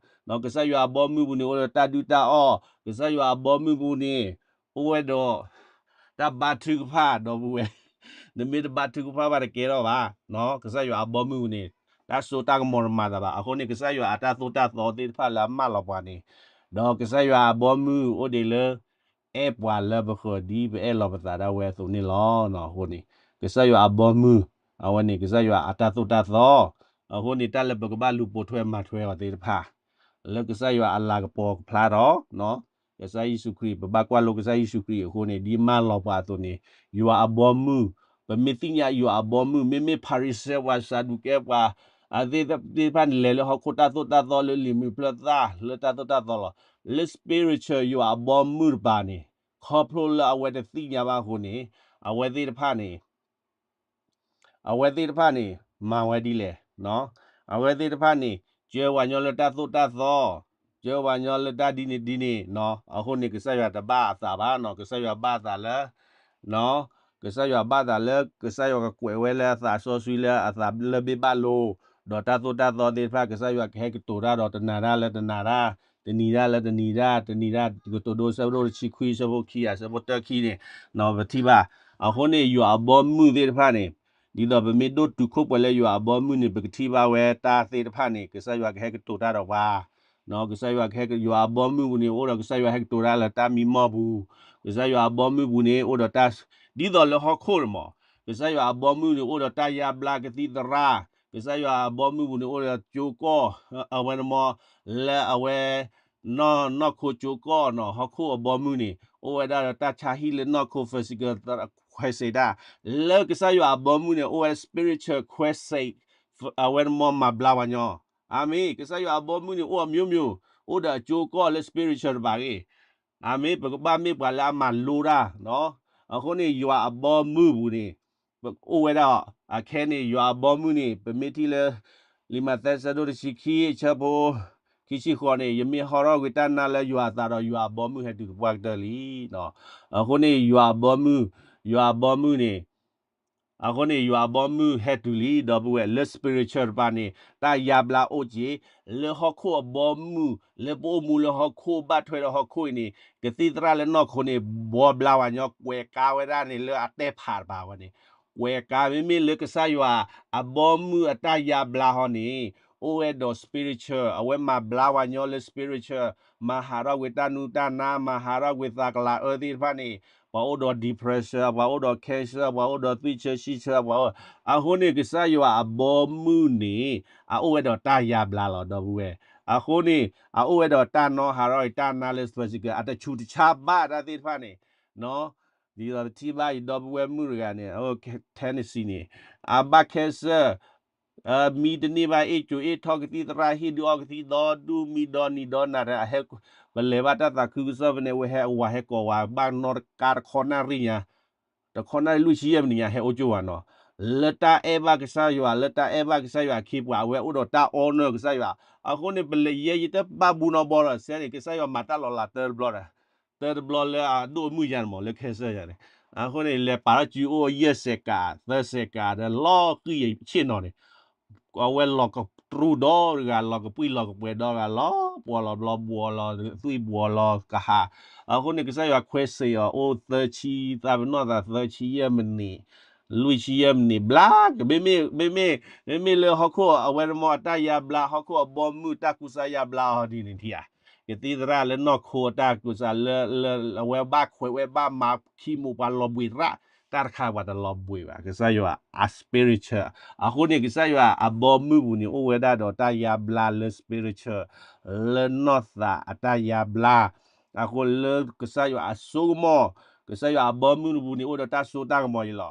ၢၤ, ကစၢ်ယွၤအဘီမုၢ်ပူၤန့ၣ် အိၣ်ဒီးတၢ်ဒုၣ်တၢ်အီၣ်, ကစၢ်ယွၤအဘီမုၢ်ပူၤန့ၣ် အိၣ်ဝဲဒီး တၢ်ဘါထုကဖၣ် ဒီပုၢ်ဝဲၢ်, နမ့ၢ်တဘါထုကဖၣ်ဘၣ်တကဲထီၣ်ဘၣ်, ကစၢ်ယွၤအဘီမုၢ်ပူၤန့ၣ် တၢ်စိတၢ်ကမီၤတမၤသးဘၣ်. အဃိန့ၣ် ကစၢ်ယွၤအတၢ်သိၣ်တၢ်သီသ့ၣ်တဖၣ်လၢအမၢလီၤပှၤန့ၣ်, ဒီးကစၢ်ယွၤအဘီမုၢ်အိၣ်ဒံးလၢ အဲၣ်ပှၤလၢပဃၢၤဒ်ပအဲၣ်လီၤပသးဒၣ်ဝဲအသိးန့ၣ်လီၤ. အဃိန့ၣ် ကစၢ်ယွၤအဘီမုၢ် အဝဲန့ၣ်ကစၢ်ယွၤအတၢ်သိၣ်တၢ်သီ, အဃိန့ၣ် တၢ်လၢပကဘၣ်လူၤပိာ်ထွဲမၤထွဲအီၤသ့ၣ်တဖၣ် လၢကစၢ်ယွၤအလၤကပီၤကဖျါထီၣ်, ကစၢ်ယ့ၣ်ၡူးခရံာ် ပဘၣ်ကွၢ်လိကစၢ်ယ့ၣ်ၡူးခရံာ်အဃိန့ၣ် ဒ်မၢလီၤပှၤအသိးန့ၣ် ယွၤအဘီမုၢ်, ပမ့ၢ်သ့ၣ်ညါယွၤအဘီမုၢ် မ့မ့ၢ်ဖၤရံၤၡဲပှၤ စၤဒူးကဲပှၤ အသ့ၣ်သ့ၣ်တဖၣ်န့ၣ် လဲၤလၢဟီၣ်ခိၣ်တၢ်သိၣ်တၢ်သီလၢလံာ်မုာ်ဖျၢၣ်သၣ် လၢတၢ်သိၣ်တၢ်သီလီၤ. လၢ spiritual ယွၤအဘီမုၢ်တပၤန့ၣ် ခီဖျိလၢအဝဲတသ့ၣ်ညါဘၣ်အဃိန့ၣ် အဝဲသ့ၣ်တဖၣ်န့ၣ် အဝဲသ့ၣ်တဖၣ်န့ၣ် မၤဝဲဒ်လဲၣ်, အဝဲသ့ၣ်တဖၣ်န့ၣ် ကၢပှၤညီလၢတၢ်သိၣ်တၢ်သီ, ကၢပှၤညီလၢတၢ်ဒ်န့ၣ်ဒ်န့ၣ်, အဃိန့ၣ် ကစၢ်ယွၤတဘၣ်အသးဘၣ်နီၤ, ကစၢ်ယွၤဘၣ်အသးလၢ ကစၢ်ယွၤဘၣ်သးလၢ ကစၢ်ယွၤကကွဲးဝဲလၢအသးစီဆှံလၢအသးလၢဘ့ၣ်ဘၣ်လိၤ, ဒီးတၢ်သိၣ်တၢ်သီသ့ၣ်တဖၣ် ကစၢ်ယွၤကဟဲကတိၤတၢ်ဒီးတနၤတၢ်လၢတနၤတၢ်, တနံၤတၢ်လၢတနံၤတၢ်, တနံၤတၢ် ကတိၤဒိ ဆၢဒိၣ်တဆံခွံ ဆၢဖိခံ အဆၢဖိတၢခံန့ၣ် ပထံၣ်ဘၣ်. အဃိန့ၣ် ယွၤအဘီမုၢ်သ့ၣ်တဖၣ်န့ၣ် ဒ်သိးပမ့ၢ်ဒိၣ်တုာ်ခိၣ်ပှဲၤလၢယွၤအဘီမုၢ်န့ၣ် ပကထံၣ်ဘၣ်ဝဲတၢ်သ့ၣ်တဖၣ်န့ၣ် ကစၢ်ယွၤကဟဲကတိၤတၢ်ဒီးပှၤ ကစၢ်ယွၤကဟဲ ယွၤအဘီမုၢ်ပူၤန့ၣ် အိၣ်ဒီးကစၢ်ယွၤဟဲကတိၤတၢ်လၢတၢ်မံမီၢ်ပူၤ, ကစၢ်ယွၤအဘီမုၢ်ပူၤန့ၣ် အိၣ်ဒီးတၢ် ဒ်သိးလၢဟီၣ်ခိၣ်န့ၣ်မး, ကစၢ်ယွၤအဘီမုၢ်န့ၣ် အိၣ်ဒီးတၢ်ယါဘျါကသံၣ်သရၣ်, ကစၢ်ယွၤအဘီမုၢ်ပူၤန့ၣ် အိၣ်ဒီးကၠိကီၢ်, အဝဲန့ၣ်မး လၢအဝဲ နီၢ်နီၢ်ခိကၠိကီၢ်နီၤ, ဟီၣ်ခိၣ်အဘီမုၢ်န့ၣ် အိၣ်ဝဲဒၣ်ဒီးတၢ်ဆါဟံၣ်လၢနီၢ်ခိ physical ခွဲးစံးတၢ်, လၢကစၢ်ယွၤအဘီမုၢ်န့ၣ် အိၣ်ဝဲ spiritual ခွဲးစံး, အဝဲန့ၣ်မးမၤဘျါပှၤညီ, အၤမ့ၣ်, ကစၢ်ယွၤအဘီမုၢ်န့ၣ် အိၣ်အမျိုးမျိုး, အိၣ်ဒီးအကၠိကီၢ်လၢ spiritual တပၤဂ့ၢ် အၤမ့ၣ်, ပကဘၣ်မ့ၢ်ပှၤလၢအမၤလိတၢ်, အဃိန့ၣ် ယွၤအဘီမုၢ်ပူၤန့ၣ် အိၣ်ဝဲဒၣ်အခဲန့ၣ် ယွၤအဘီမုၢ်န့ၣ် ပမ့ၢ်ထံၣ်လၢ လံာ်မးသဲ ဆၢဒိၣ်တဆံခံ ဆၢဖိ ခံဆံဃိးန့ၣ် ယမ့ၢ်ဟီထီၣ်ကွံာ်တၢ်နါလၢယွၤအသးဒီး ယွၤအဘီမုၢ်ဟဲတုၤကပှၢ်ကတၢၢ်လံ. အဃိန့ၣ် ယွၤအဘီမုၢ်, ယွၤအဘီမုၢ်န့ၣ် အဃိန့ၣ် ယွၤအဘီမုၢ်ဟဲတုၤလံ ဒီပုၢ်ဝဲၢ်, လၢ spiritual တပၤန့ၣ် တၢ်ယါဘျါအိၣ်က့ၤ, လၢဟီၣ်ခိၣ်အဘီမုၢ် လၢပအိၣ်မူလၢဟီၣ်ခိၣ်ဘၣ်ထွဲဒီးဟီၣ်ခိၣ်အံၤန့ၣ် ကသံၣ်သရၣ်လၢနီၢ်ခိန့ၣ် ဘှီဘျါဝဲညီ ကွဲးကါဝဲဒၣ်န့ၣ်လၢအတဲဖးတပၤဝဲန့ၣ်, ကွဲးကါမ့မ့ၢ်လၢကစၢ်ယွၤအဘီမုၢ်အတၢ်ယါဘျါဟီန့ၣ် အိၣ်ဝဲဒီး spiritual အဝဲမၤဘျါဝဲညီလၢ spiritual, မၤဟးထီၣ်ကွံာ်တၢ်နူတၢ်နါ, မၤဟးထီၣ်ကွံာ်သးကလၤအၢသ့ၣ်တဖၣ်န့ၣ်, ပှၤအိၣ်ဒီး depression, ပှၤအိၣ်ဒီး cancer, ပှၤအိၣ်ဒီးသွံၣ်ဆၢဆံဆၢ, ပှၤအိၣ်, အဃိန့ၣ် ကစၢ်ယွၤအဘီမုၢ်န့ၣ် အအိၣ်ဝဲဒီးတၢ်ယါဘျါလီၤ ဒီပုၢ်ဝဲၢ်. အဃိန့ၣ် အအိၣ်ဝဲဒီးတၢ်နီၢ်ဟးထီၣ်အံၤ တၢ်နါလၢ physical အတဆူးတဆါဘၣ်တၢ်သ့ၣ်တဖၣ်န့ၣ်, ဒ်သိးပထံၣ်ဘၣ်အံၤ ဒီပုၢ်ဝဲၢ်မုၣ်တဂၤန့ၣ် Tennessee န့ၣ် အဘၣ် cancer မံတန့ၢ်ဘၣ် အ့ၣ်ကၠိအ့ၣ်ထီၣ်ကသံၣ်သရၣ် ဟ့ၣ်ဒုးအီကသံၣ်ဒီဒူၣ် မံဒီနံၤဒီနၤတၢ် ပလဲၤဘၣ်တၢ်သးခုကစီၣ်ဖဲန့ၣ် အဝဲဟဲအဝၤဟဲကိးဝဲ ဘၣ်နီၢ်တကါတခီနၣ်ရံၣ်ညါ, တခီနၣ်ရံၣ်လွံၢ်ဆံယဲၢ်မံးနံးညါ ဟဲအိၣ်ကၠိဝဲနီၤ, လၢတၢ်အဲၣ်ဘၣ်ကစၢ်ယွၤ လၢတၢ်အဲၣ်ဘၣ်ကစၢ်ယွၤအခ့အပှၤ အဝဲအိၣ်ဒီးတၢ် honor ကစၢ်ယွၤ, အဃိန့ၣ် ပလဲၤယဲယတဘၣ်ဘူးနီတဘျီဒီး စဲန့ၣ် ကစၢ်ယွၤမၤတၢ်လီၤလးတၢတဘျီဒီး တၢတဘျီလၢအဒိၣ်အမုၢ်ယါန့ၣ်မး လၢ cancer ယါန့ၣ်, အဃိန့ၣ် လဲၤပာ်ထီၣ်စုအိၣ်ယဲၢ်စဲးကး သၢစဲးကးဒီး လီၤဃံၤယဆ့ၣ်နီၤန့ၣ်, အဝဲလီၤကတြူၢ်ဒီတဂၤ လီၤကပှံၢ်လီၤကပှဲၤဒီတဂၤ လီၤပှီၤလီၤဘျီဘှီးလီၤ သွံၣ်ဘှီးလီၤကဟး, အဃိန့ၣ် ကစၢ်ယွၤခွဲးစံးအီၤ အိၣ်သၢဆံ သးပနီၣ်သးသၢဆံယဲၢ်မံးနံး လွံၢ်ဆံယဲၢ်မံးနံး ဘျါက့ၤ မ့မ့ၢ် မ့မ့ၢ်လၢဟီၣ်ခိၣ်အဝဲန့ၣ်မး အတၢ်ယါဘျါ ဟီၣ်ခိၣ်အဘီမုၢ်တၢ်ကူစါယါဘျါအီၤဒ်န့ၣ်ထံဧါ, ကသံၣ်သရၣ်လၢနီၢ်ခိအတၢ်ကူစါလၢ လၢအဝဲဘၣ်ခွဲးဝဲဘၣ်မၤခံမိၣ်ပှၤလီၤဘှံးရၣ်, တၢ်တခါပှၤတလီၤဘှံးဘၣ် ကစၢ်ယွၤအ spiritual, အဃိန့ၣ် ကစၢ်ယွၤအဘီမုၢ်ပူၤန့ၣ် အိၣ်ဝဲဒၣ်ဒီးတၢ်ယါဘျါလၢ spiritual လၢနီၢ်သးအတၢ်ယါဘျါ, အဃိလၢကစၢ်ယွၤအစိကမီၤ, ကစၢ်ယွၤအဘီမုၢ်ပူၤန့ၣ် အိၣ်ဒီးတၢ်စိတၢ်ကမီၤအံၤလီၤ.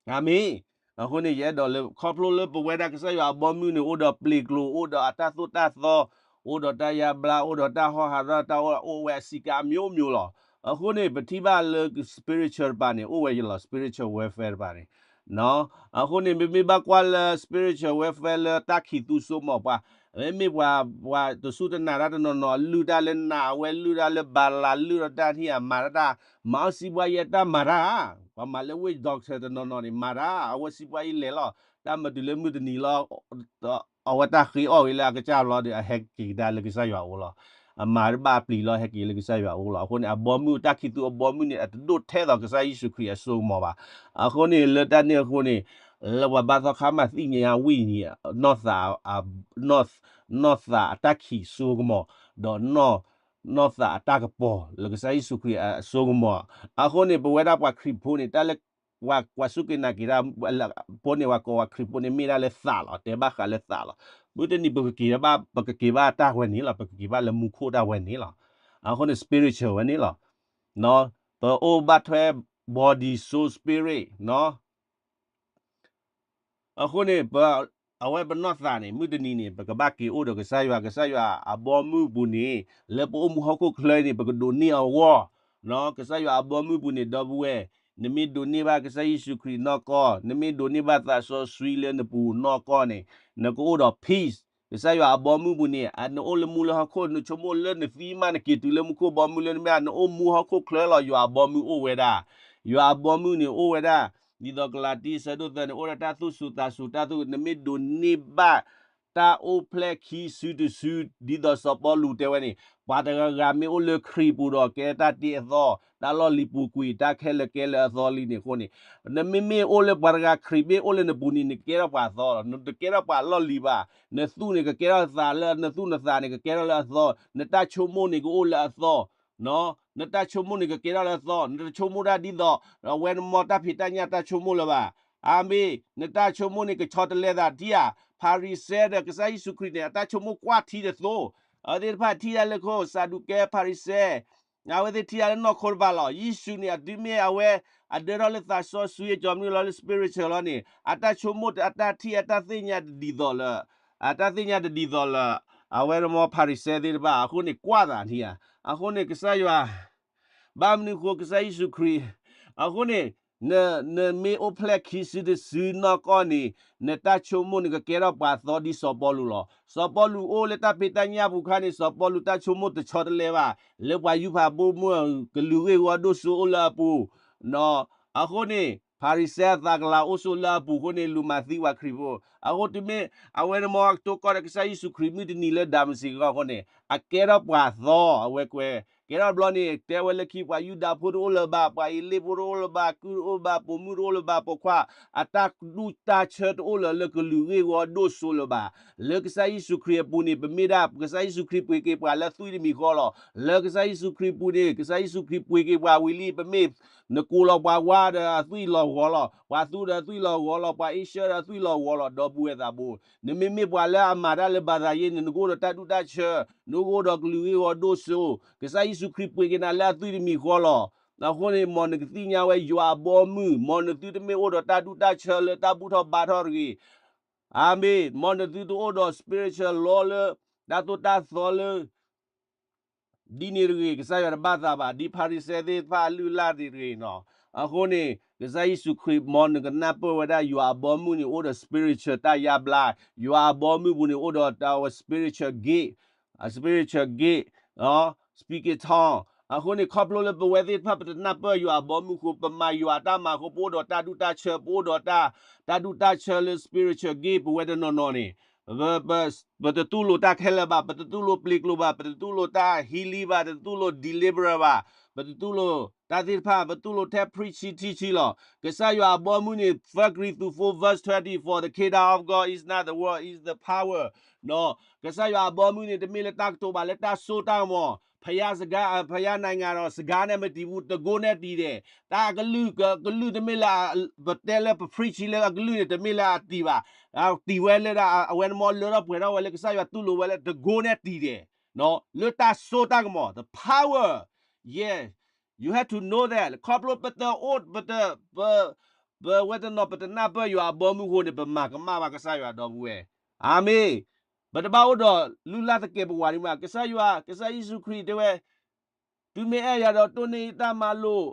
အၤမ့ၣ်, အဃိန့ၣ် ယအဲၣ်ဒိးလၢ ခီဖျိလၢပဝဲဒၣ်ကစၢ်ယွၤအဘီမုၢ်န့ၣ် အိၣ်ဒီးပျ့ၤကျိၤ အိၣ်ဒီးအတၢ်သိၣ်တၢ်သီ, အိၣ်ဒီးတၢ်ယါဘျါ အိၣ်ဒီးတၢ်ဟီၣ်ဟးရၣ်တၢ်အိၣ်ဝဲအစံးကါအမျိုးမျိုးလီၤ. အဃိန့ၣ် ပထံၣ်ဘၣ်လၢ spiritual တပၤန့ၣ် အိၣ်ဝဲယလီၤ spiritual warfare တပၤန့ၣ် အဃိန့ၣ် မ့မ့ၢ်ဘၣ်ကွၢ်လၢ spiritual warfare လၢတၢ်ခံးသူစိကမီၤပှၤ, မ့မ့ၢ်ပှၤ ပှၤတစူၢ်တနာ်တၢ်တနီၤနီၤ လုၢ်တၢ်လၢနၢ်ဝဲ လုၢ်တၢ်လၢဘၤလး လုၢ်ဒီးတၢ်ထံၣ်အမၤတၢ်, မၤအီၣ်စံးပှၤယဲတၢ်မၤတၢ်, ပှၤမၤလၢ witch doctor တနီၤနီၤန့ၣ် မၤတၢ်, အဝဲစံးပှၤအံၤလဲၤလီၤ, တၢ်မၤတုၤလၢမုၢ်တနံၤလီၤ အဝဲတၢ်ဃ့အီၣ်ဂ့ၤလၢအကစၢ်ဘျီဒီး အဟဲက့ၤကဒါလၢကစၢ်ယွၤအအိၣ်လီၤ. အမၤတဘၣ်အပျံၤလီၤ ဟဲက့ၤလၢကစၢ်ယွၤအအိၣ်လီၤ. အဃိန့ၣ် အဘီမုၢ် တၢ်ခံးသူအဘီမုၢ်န့ၣ် အတဒိၣ်ထဲသိးကစၢ်ယ့ၣ်ၡူးခရံာ်အစိကမီၤဘၣ်. အဃိန့ၣ် လၢတၢ်န့ၣ်အဃိန့ၣ် လၢပှၤဘၣ်သီခါမးသ့ၣ်ညါဝံၣ်ညံၣ် နီၢ်သး နီၢ်သးအတၢ်ခံးစိကမီၤ ဒီး နီၢ်သးအတၢ်ကပီၤ လၢကစၢ်ယ့ၣ်ၡူးခရံာ်အစိကမီၤ. အဃိန့ၣ် ပဝဲဒၣ်ပှၤခရံာ်ဖိန့ၣ် တၢ်လၢ ပှၤစူၢ်က့ၤနာ်က့ၤတၢ်ဖိန့ၣ် ပှၤကိးဝဲခရံာ်ဖိန့ၣ် မ့ၢ်ဒၣ်လၢသးလီၤ, တဲဘၣ်ဃးလၢသးလီၤ. မုၢ်တနံၤပကက့ၤဘၣ်, ပကက့ၤဘၣ်တၢ်ဝဲန့ၣ်လီၤ, ပကက့ၤဘၣ်လၢမူခိၣ်တၢ်ဝဲန့ၣ်လီၤ. အဃိန့ၣ် spiritual ဝဲန့ၣ်လီၤ. ပအိၣ်ဘၣ်ထွဲ body, soul, spirit နီၤ. အဃိန့ၣ် အဝဲပနီၢ်သးန့ၣ် မုၢ်တနံၤန့ၣ် ပကဘၣ်က့ၤအိၣ်ဒီးကစၢ်ယွၤ, ကစၢ်ယွၤအဘီမုၢ်ပူၤန့ၣ် လၢပအိၣ်မူဟီၣ်ခိၣ်ချၢန့ၣ် ပကဒိးန့ၢ်အဂီၢ်, ကစၢ်ယွၤအဘီမုၢ်ပူၤန့ၣ် ဒီပုၢ်ဝဲၢ်, နမ့ၢ်ဒိးန့ၢ်ဘၣ်ကစၢ်ယ့ၣ်ၡူးခရံာ်နီၢ်ကီၢ်, နမ့ၢ်ဒိးန့ၢ်ဘၣ်သးစီဆှံလၢနပူၤနီၢ်ကီၢ်န့ၣ် နကအိၣ်ဒီး peace. ကစၢ်ယွၤအဘီမုၢ်ပူၤန့ၣ် နအိၣ်လၢမူလၢဟီၣ်ခိၣ် နဆိကမိၣ်လၢနသံမးနက့ၤတုၤလၢမူခိၣ်ဘီမုၢ်လၢနမ့ၢ် နအိၣ်မူဟီၣ်ခိၣ်ချၢလီၤ, ယွၤအဘီမုၢ်အိၣ်ဝဲဒၣ်, ယွၤအဘီမုၢ်န့ၣ်အိၣ်ဝဲဒၣ်, ဒ်သိးကလၤတံ ဆၢဒိၣ်သၢန့ၣ် အိၣ်ဒီးတၢ်သူၣ်စူၤသးစူၤတၢ်သူၣ်, နမ့ၢ်ဒိးန့ၢ်ဘၣ် တၢ်အိၣ်ဖျဲၣ်ခံစုတစု, ဒ်သိးစီၤပီလူးတဲဝဲန့ၣ် ပှၤတဂၤဂၤမ့ၢ်အိၣ်လၢခရံာ်ပူၤဒီးကဲတၢ်တ့အသီ, တၢ်လီၢ်လံၤပူၤကွံာ် တၢ်ခဲလၢာ်ကဲလၢအသီလံန့ၣ်အဃိန့ၣ်, နမ့မ့ၢ်အိၣ်လၢပှၤတဂၤခရံာ်မ့ၢ်အိၣ်လၢနပူၤန့ၣ် နကဲထီၣ်ပှၤအသီလီၤ, နတကဲထီၣ်ပှၤလီၢ်လံၤဘၣ်, နသူၣ်န့ၣ်ကကဲထီၣ်သးလၢ နသူၣ်နသးန့ၣ်ကကဲထီၣ်လၢအသီ, နတၢ်ဆိကမိၣ်န့ၣ်ကအိၣ်လၢအသီ နတၢ်ဆိကမိၣ်န့ၣ်ကကဲထီၣ်လၢအသီ, နတဆိကမိၣ်တၢ်ဒ်သိး အဝဲနမ့ၢ်တၢ်ဖံးတၢ်ညၣ်တၢ်ဆိကမိၣ်လၢၤဘၣ်. အၤမ့ၣ်, နတၢ်ဆိကမိၣ်န့ၣ်ကဆီတလဲသးထံဧါ, ဖၤရံၤၡဲဒီးကစၢ်ယ့ၣ်ၡူးခရံာ်န့ၣ် အတၢ်ဆိကမိၣ်ကွၢ်ထံတသိး, အဝဲသ့ၣ်တဖၣ်ထံၣ်တၢ်လၢခိၣ် စၤဒူးကဲ ဖၤရံၤၡဲ အဝဲသ့ၣ်ထံၣ်တၢ်လၢနီၢ်ခိတဖၣ်လီၤ. ယ့ၣ်ၡူးန့ၣ် အတုၤမ့ၢ်အဝဲ အဒၢထီၣ်လၢသးစီဆှံအကၠီမနုၤလီၤလၢ spiritual လီၤန့ၣ် အတၢ်ဆိကမိၣ်အတၢ်ထံၣ်အတၢ်သ့ၣ်ညါတဒ်သိးလၢ အတၢ်သ့ၣ်ညါတဒ်သိးလၢ အဝဲမ့ၢ်ဖၤရံၤၡဲသ့ၣ်တဖၣ်အဃိန့ၣ် ကွၢ်သးထံဧါ. အဃိန့ၣ် ကစၢ်ယွၤ ဘၣ်မနုၤဃိကစၢ်ယ့ၣ်ၡူးခရံာ်, အဃိန့ၣ် နမ့ၢ်အိၣ်ဖျဲၣ်ခံစုတစုနီၢ်ကီၢ်န့ၣ် နတၢ်ဆိကမိၣ်န့ၣ်ကကဲထီၣ်ပှၤသီဒ်စီၤပီလူးလီၤ. စီၤပီလူးအိၣ်လၢတၢ်ဖံးတၢ်ညၣ်ပူၤခါန့ၣ် စီၤပီလူးတၢ်ဆိကမိၣ်တဆီတလဲဘၣ်, လၢပှၤယူးဖးဘိမုၢ် ကလုာ်ဂ့ၢ်ဝီဒိၣ်စိအိၣ်လၢအပူၤ အဃိန့ၣ် ဖၤရံၤၡဲအသးကလၤအိၣ်ဆိးလၢအပူၤအဃိန့ၣ် လူၤမၤသံပှၤခရံာ်ဖိ. အဃိတုၤမ့ၢ် အဝဲန့ၣ်မ်ကတိၤကီးဒီးကစၢ်ယ့ၣ်ၡူးခရံာ်မုၢ်တနံၤလၢဒၤမးစကံအဃိန့ၣ် အကဲထီၣ်ပှၤသီ အဝဲကွဲး ကဲထီၣ်ဘျီန့ၣ် တဲဝဲလၢခံ ပှၤယူဒၤဖိတအိၣ်လၢၤဘၣ်, ပှၤအ့လ့ၣ်ဖိတအိၣ်လၢၤဘၣ်, ကုၢ်တအိၣ်ဘၣ်, ပိာ်မုၣ်တအိၣ်လၢၤဘၣ်, ပိာ်ခွါ, အတၢ်ဒူၣ်တၢ်ဆၢတအိၣ်လၢၤလၢကလုာ်ဂ့ၢ်ဝီဒိၣ်စိလၢၤဘၣ်. လၢကစၢ်ယ့ၣ်ၡူးခရံာ်အပူၤန့ၣ် ပမ့ၢ်ဒၣ် ကစၢ်ယ့ၣ်ၡူးခရံာ်ပှ့ၤက့ၤပှၤလၢအသွံၣ်တမံၤဃီလီၤ. လၢကစၢ်ယ့ၣ်ၡူးခရံာ်ပူၤန့ၣ် ကစၢ်ယ့ၣ်ၡူးခရံာ်ပှ့ၤက့ၤပှၤဝံၤလံ ပမ့ၢ်နကိးလီၤပှၤဝါဒီးအသွံၣ်လီၤဂီၤလီၤ, ပှၤသူဒီးအသွံၣ်လီၤဂီၤလီၤ, ပှၤအ့ရှၢဒီးအသွံၣ်လီၤဂီၤလီၤ, ဒီပုၢ်ဝဲၢ်သးဘိ. နမ့မ့ၢ်ပှၤလၢအမၤတၢ်လၢဘၣ်သးယ့န့ၣ် နကအိၣ်ဒီးတၢ်ဒူၣ်တၢ်ဆၢ, နကအိၣ်ဒီးကလုာ်ဂ့ၢ်ဝီဒိၣ်စိ. ကစၢ်ယ့ၣ်ၡူးခရံာ်ပှ့ၤက့ၤနၤလၢအသွံၣ်တမံၤဃီလီၤ. အဃိန့ၣ် မ်နကသ့ၣ်ညါဝဲယွၤအဘီအမုၢ်, မ်နသုတမ့ၢ်အိၣ်ဒီးတၢ်ဒူၣ်တၢ်ဆၢလၢတၢ်ဘူၣ်ထီၣ်ဘါထီၣ်တဂ့ၤ. အၤမ့ၣ်, မ်နသုတအိၣ်ဒီး spiritual law လၢ တၢ်သိၣ်တၢ်သီလၢ ဒ်န့ၣ်တဂ့ၤ, ကစၢ်ယွၤတဘၣ်သးဘၣ်, ဒ်ဖၤရံၤၡဲသ့ၣ်တဖၣ်အလုၢ်အလၢ်န့ၣ်တဂ့ၤနီၤ. အဃိန့ၣ် ကစၢ်ယ့ၣ်ၡူးခရံာ် မ်နကနၢ်ပၢၢ်ဝဲဒၣ် ယွၤအဘီအမုၢ်န့ၣ် အိၣ်ဒီး spiritual တၢ်ယါဘျါ, ယွၤအဘီအမုၢ်ပူၤန့ၣ် အိၣ်ဒီးတၢ်ဝဲ spiritual gift, spiritual gift, speak in tongue. အဃိန့ၣ် ခီဖျိလၢပဝဲသ့ၣ်တဖၣ် ပတနၢ်ပၢၢ်ယွၤအဘီအမုၢ်အဃိ, ပမၤယွၤအတၢ်မၤအဃိ, ပအိၣ်ဒီးတၢ်ဒူၣ်တၢ်ဆၢ, ပအိၣ်ဒီးတၢ်, တၢ်ဒူၣ်တၢ်ဆၢလၢ spiritual gift ပဝဲတနီၤနီၤန့ၣ် ပ, ပ, ပတတူၢ်လိာ်တၢ်ခဲလၢာ်ဘၣ်, ပတတူၢ်လိာ်ပျ့ၤကျိၤဘၣ်, ပတတူၢ်လိာ်တၢ် healing ဘၣ်, ပတတူၢ်လိာ် deliverance ဘၣ်, ပတတူၢ်လိာ်တၢ်သ့ၣ်တဖၣ်, ပတူၢ်လိာ်ထဲ preaching teaching လီၤ. ကစၢ်ယွၤအဘီအမုၢ်န့ၣ် First Corinthians four verse twenty, for the kingdom of God is not the world, is the power. ကစၢ်ယွၤအဘီအမုၢ်န့ၣ် တမ့ၢ်လၢတၢ်ကတိၤဘၣ်, လၢတၢ်စိတၢ်ကမီၤ, ဖယါစကါ, ဖယါနၤဂၤဒီး စကါနဲၣ်မတံၤဘူး, တကိးနဲၣ်တံၤဒဲး. တၢ်အကလုၢ်, ကလုၢ်တမ့ၢ်လၢ, ပတဲလၢပ preaching လၢအကလုၢ်န့ၣ် တမ့ၢ်လၢအတံၤဘၣ်, တံၤဝဲလၢဒၣ် အဝဲန့ၣ်မ်လၢထီၣ်ပှဲၤထီၣ်ဝဲလၢကစၢ်ယွၤတူၢ်လိာ်ဝဲလၢတကိးနဲၣ်တံၤဒဲး, လၢတၢ်စိတၢ်ကမီၤ, the power, yes, you have to know that. ခီဖျိပတအိၣ်, ပတ, ပ, ပဝဲတနီၤ ပတနၢ်ပၢၢ်ယွၤအဘီအမုၢ်အဃိန့ၣ် ပမၤကမၣ်ဘၣ်ကစၢ်ယွၤဒီပုၢ်ဝဲၢ်. အၤမ့ၣ်. ပတဘၣ်အိၣ်ဒီးလုၢ်လၢ်သကဲးပဝးန့ၣ်မး, ကစၢ်ယွၤ, ကစၢ်ယ့ၣ်ၡူးခရံာ်တဲဝဲ, တုၤမ့ၢ်အဲၣ်ယၤဒီးတိၢ်န့ၢ်ယတၢ်မၤလိာ်,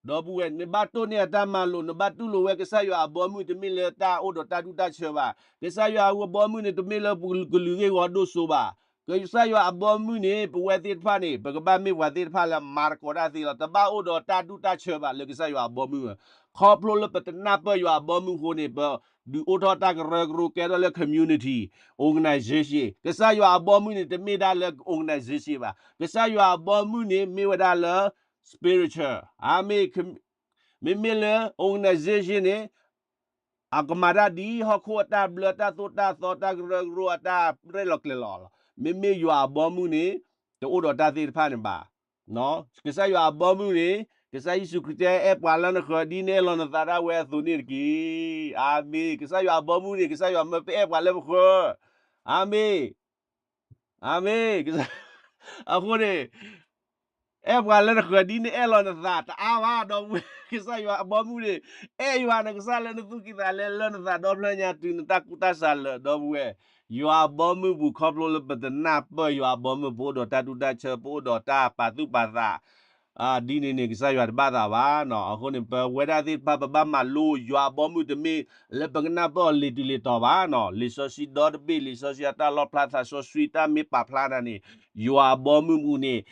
ဒီပုၢ်ဝဲၢ်, နဘၣ်တိၢ်န့ၢ်အတၢ်မၤလိာ်, နဘၣ်တူၢ်လိာ်ဝဲကစၢ်ယွၤအဘီအမုၢ် တမ့ၢ်လၢတၢ်အိၣ်ဒီးတၢ်ဒူၣ်တၢ်ဆၢဘၣ်. ကစၢ်ယွၤအဘီအမုၢ်န့ၣ် တမ့ၢ်လၢကလုာ်ဂ့ၢ်ဝီဒိၣ်စိဘၣ်. ကစၢ်ယွၤအဘီအမုၢ်န့ၣ် ပဝဲသ့ၣ်တဖၣ်န့ၣ် ပကဘၣ်မ့ၢ်ပှၤသ့ၣ်တဖၣ်လၢမၤသကိးတၢ်သ့လီၤ. တဘၣ်အိၣ်ဒီးတၢ်ဒူၣ်တၢ်ဆၢဘၣ်လၢကစၢ်ယွၤအဘီအမုၢ်. ခီဖျိလၢပတနၢ်ပၢၢ်ယွၤအဘီအမုၢ်အဃိန့ၣ် ပဒုးအိၣ်ထီၣ်တၢ်ကရၢကရိကဲထီၣ်လၢ community, organization. ကစၢ်ယွၤအဘီအမုၢ်န့ၣ် တမ့ၢ်ဒၣ်လၢ organization ဘၣ်. ကစၢ်ယွၤအဘီအမုၢ်န့ၣ် မ့ၢ်ဝဲဒၣ်လၢ spiritual. အၤမ့ၣ်. မ့မ့ၢ်လၢ organization န့ၣ် အကမၤတၢ်ဒ်ဟီၣ်ခိၣ်အတၢ်ဘျၢ တၢ်သိၣ်တၢ်သီ တၢ်ကရၢကရိ အတၢ်ရဲၣ်လီၤကျဲၤလီၤလီၤ. မ့မ့ၢ်ယွၤအဘီအမုၢ်န့ၣ် တအိၣ်ဒီးတၢ်သ့ၣ်တဖၣ်န့ၣ်ဘၣ်. ကစၢ်ယွၤအဘီအမုၢ်န့ၣ် ကစၢ်ယ့ၣ်ၡူးခရံာ်တဲ အဲၣ်ပှၤလၢနဃၢၤ ဒ်နအဲၣ်လီၤနသးဒၣ်ဝဲအသိးန့ၣ်တက့ၢ်. အၤမ့ၣ်. ကစၢ်ယွၤအဘီမုၢ်န့ၣ် ကစၢ်ယွၤမၢပအဲၣ်ပှၤလၢပဃၢၤ. အၤမ့ၣ်. အၤမ့ၣ်. အဃိန့ၣ် အဲၣ်ပှၤလၢနဃၢၤ ဒ်နအဲၣ်လီၤနသး တအါဘၣ် ဒီပုၢ်ဝဲၢ်, ကစၢ်ယွၤအဘီမုၢ်န့ၣ် အဲၣ်ယွၤနကစၢ်လၢနသူၣ်ကံၢ်သးလဲ လၢနသးဒီဖျၢၣ်ညါ တုၤနတၢ်ကူၣ်တၢ်ဆးလၢာ် ဒီပုၢ်ဝဲၢ်, ယွၤအဘီမုၢ်ပူၤ ခီဖျိလၢပတနၢ်ပၢၢ်ယွၤအဘီမုၢ် ပအိၣ်ဒီးတၢ်တူၢ်တၢ်ဆၢ ပအိၣ်ဒီးတၢ်ပာ်သူၣ်ပာ်သး ဒ်န့ၣ်န့ၣ် ကစၢ်ယွၤတဘၣ်သးဘၣ်နီၤ. အဃိန့ၣ် ပဝဲဒၣ်သ့ၣ်တဖၣ် ပဘၣ်မၤလိယွၤအဘီမုၢ် တမ့ၢ်လၢပကနၢ်ပၢၢ်အီၤလံာ်တူာ်လံာ်တီၤဘၣ်နီၤ. လံာ်စီဆှံဒီတဘ့ၣ် လံာ်စီဆှံအတၢ်လီၣ်ဖျါ သးစီဆှံ တၢ်မ့ၢ်ပာ်ဖျါနၤန့ၣ် ယွၤအဘီမုၢ်ပူၤန့ၣ်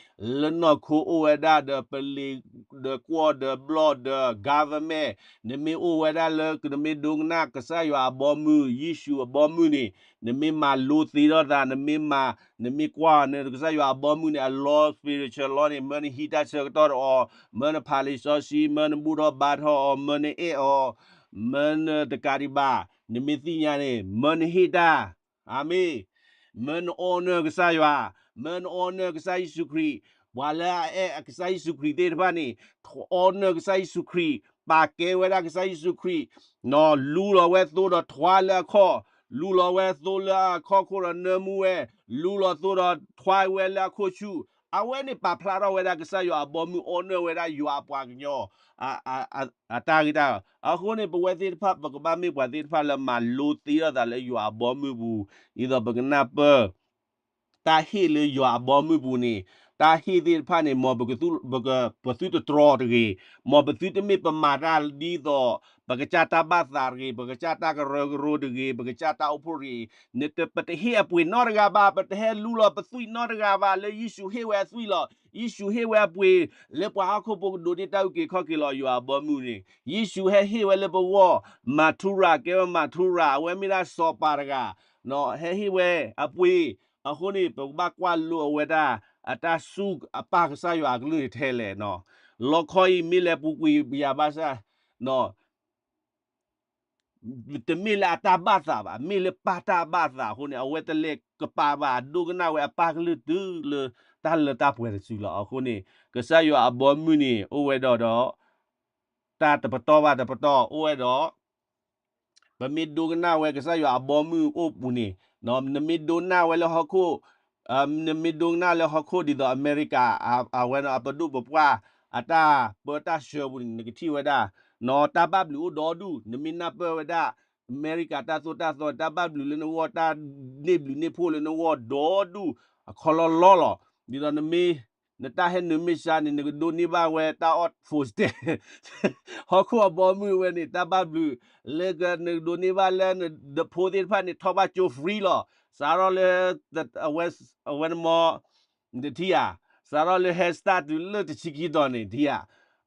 လၢနီၢ်ခိအိၣ်ဝဲဒၣ်ဒီး ပလံၤ ဒီးကွီၢ်ဒီးဘျီၣ်ဒီး government, နမ့ၢ်အိၣ်ဝဲဒၣ်လၢ နမ့ၢ်ဒိကနၣ်ကစၢ်ယွၤအဘီမုၢ် ယ့ၣ်ၡူးအဘီမုၢ်န့ၣ် နမ့ၢ်မၤလိသ့ထီၣ်သး နမ့ၢ်မၤ နမ့ၢ်ကွၢ်န့ၣ် ကစၢ်ယွၤအဘီမုၢ်န့ၣ် အလီ spiritual လီၤန့ၣ် မၢနဟံးတၢ်ဆၢကတီၢ်ဒီးအီၤ, မၢနဖးလံာ်စီဆှံ, မၢနဘူၣ်ထီၣ်ဘါထီၣ်အီၤ, မၢနအဲၣ်အီၤ, မၢနတကးဒံးဘၣ်, နမ့ၢ်သ့ၣ်ညါန့ၣ် မၢနဟ့ၣ်တၢ်, အၤမ့ၣ်, မၢန honor ကစၢ်ယွၤ, မၢန honor ကစၢ်ယ့ၣ်ၡူးခရံာ်, ပှၤလၢအအဲၣ်ကစၢ်ယ့ၣ်ၡူးခရံာ်သ့ၣ်တဖၣ်န့ၣ် honor ကစၢ်ယ့ၣ်ၡူးခရံာ်, ပာ်ကဲဝဲဒၣ်ကစၢ်ယ့ၣ်ၡူးခရံာ် လူလီၤဝဲသိဒီးထွါလၢအခီၣ်, လူလီၤဝဲသိလၢအခီၣ်ခိၣ်ဒီးနၢမူဝဲ, လူလီၤသိဒီးထွါဝဲလၢအခိၣ်ဆူၣ်, အဝဲန့ၣ်ပာ်ဖျါထီၣ်ဝဲဒၣ်ကစၢ်ယွၤအဘီမုၢ် honor ဝဲဒၣ်ယွၤအပှၤကညီ အတၢ်ဂ့ၢ်တၢ်, အဃိန့ၣ် ပဝဲသ့ၣ်တဖၣ် ပကဘၣ်မ့ၢ်ပှၤသ့ၣ်တဖၣ်လၢမၤလိသ့ထီၣ်သးလၢယွၤအဘီမုၢ်ပူၤ, ဒ်သိးပကနၢ်ပၢၢ် တၢ်ဟ့ၣ်လၢယွၤအဘီမုၢ်ပူၤန့ၣ်, တၢ်ဟ့ၣ်သ့ၣ်တဖၣ်န့ၣ် မ်ပက ပသုတတြီတဂ့ၤ, မ်ပသုတမ့ၢ်ပမၤတၢ်ဒ်သိး ပကစၢ်တၢ်ဘၣ်သးတဂ့ၤ, ပကစၢ်တၢ်ကရၢကရိတဂ့ၤ, ပကစၢ်တၢ်အိၣ်ဖှိၣ်တဂ့ၤ, နတ ပတဟ့ၣ်အပှ့ၤနီတဂၤဘၣ်, ပတဟဲလူလီၤပသွံၣ်နီတဂၤဘၣ်, လၢယ့ၣ်ၡူးဟ့ၣ်ဝဲအသွံၣ်လီၤ. ယ့ၣ်ၡူးဟ့ၣ်ဝဲအပှ့ၤ လၢပှၤဟီၣ်ခိၣ်ဖိကဒိးန့ၢ်တၢ်အုၣ်က့ၤခီၣ်က့ၤလီၤ. ယွၤအဘီမုၢ်န့ၣ် ယ့ၣ်ၡူးဟဲဟ့ၣ်ဝဲလၢပဂီၢ်, မၤထူရၤ ကဲဝဲမၤထူရၤ, အဝဲမ့ၢ်ဒၣ်စီၤပၤတဂၤ ဟဲဟ့ၣ်ဝဲအပှ့ၤ, အဃိန့ၣ် ပကဘၣ်ကွၢ်လိအဝဲဒၣ် အတၢ်ဆူၣ်အပၢ်ကစၢ်ယွၤအကလုၢ်န့ၣ်ထဲလဲၣ်နီၤ. လီခီအံၤမ့ၢ်လဲၤပူၤကွံာ်ယၤဘၣ်ဆၣ်, တမ့ၢ်လၢအတၢ်ဘၣ်သးဘၣ်, မ့ၢ်လၢပၢ်တၢ်ဘၣ်သးအဃိန့ၣ် အဝဲတလဲၤကပၤဘၣ်, အဒိကနၣ်ဝဲအပၢ်ကလုၢ်တုၤလၢတၢ်လၢတၢ်ပှဲၤတစုလီၤ. အဃိန့ၣ် ကစၢ်ယွၤအဘီမုၢ်န့ၣ် အိၣ်ဝဲဒီးဒီး တၢ်တပတီၢ်ဘၣ်တပတီၢ် အိၣ်ဝဲဒီး ပမ့ၢ်ဒိကနၣ်ဝဲကစၢ်ယွၤအဘီမုၢ်အိၣ်ပူၤန့ၣ်, နမ့ၢ်ဒိကနၣ်ဝဲလၢဟီၣ်ခိၣ်, နမ့ၢ်ဒိကနၣ်လၢဟီၣ်ခိၣ်ဒ်သိးအမဲရကၤ, အဝဲအပဒိၣ်ပပှၢ် အတၢ်ပၢတၢ်ဆှၢပူၤန့ၣ် နကထံၣ်ဝဲဒၣ်, နတၢ်ဘၣ်ဘျုးအိၣ်ဒီဒူၣ်, နမ့ၢ်နၢ်ပၢၢ်ဝဲဒၣ် အမဲရကၤတၢ်သိၣ်တၢ်သီ တၢ်ဘၣ်ဘျုးလၢနဂီၢ် တၢ်န့ၢ်ဘျုးန့ၢ်ဖှိၣ်လၢနဂီၢ်ဒီဒူၣ် အခီလီလီလီၤ. ဒ်သိးနမ့ၢ် နတၢ်ဟဲနုာ်မ့ၢ်ဆါန့ၣ် နကဒိးန့ၢ်ဘၣ်ဝဲတၢ်အီၣ် food stamp ဟီၣ်ခိၣ်အဘီမုၢ်ဝဲန့ၣ် တၢ်ဘၣ်ဘျုး လၢကနကဒိးန့ၢ်ဘၣ်လၢနဖိသ့ၣ်တဖၣ်န့ၣ် ထီၣ်ဘၣ်ကၠိ free လီၤ. စးထီၣ်လၢ အဝဲနမီ နတထံၣ်ဧါ, စးထီၣ်လၢ Head Start တုၤလၢတဆံခံတီၤန့ၣ် ထံၣ်ဧါ.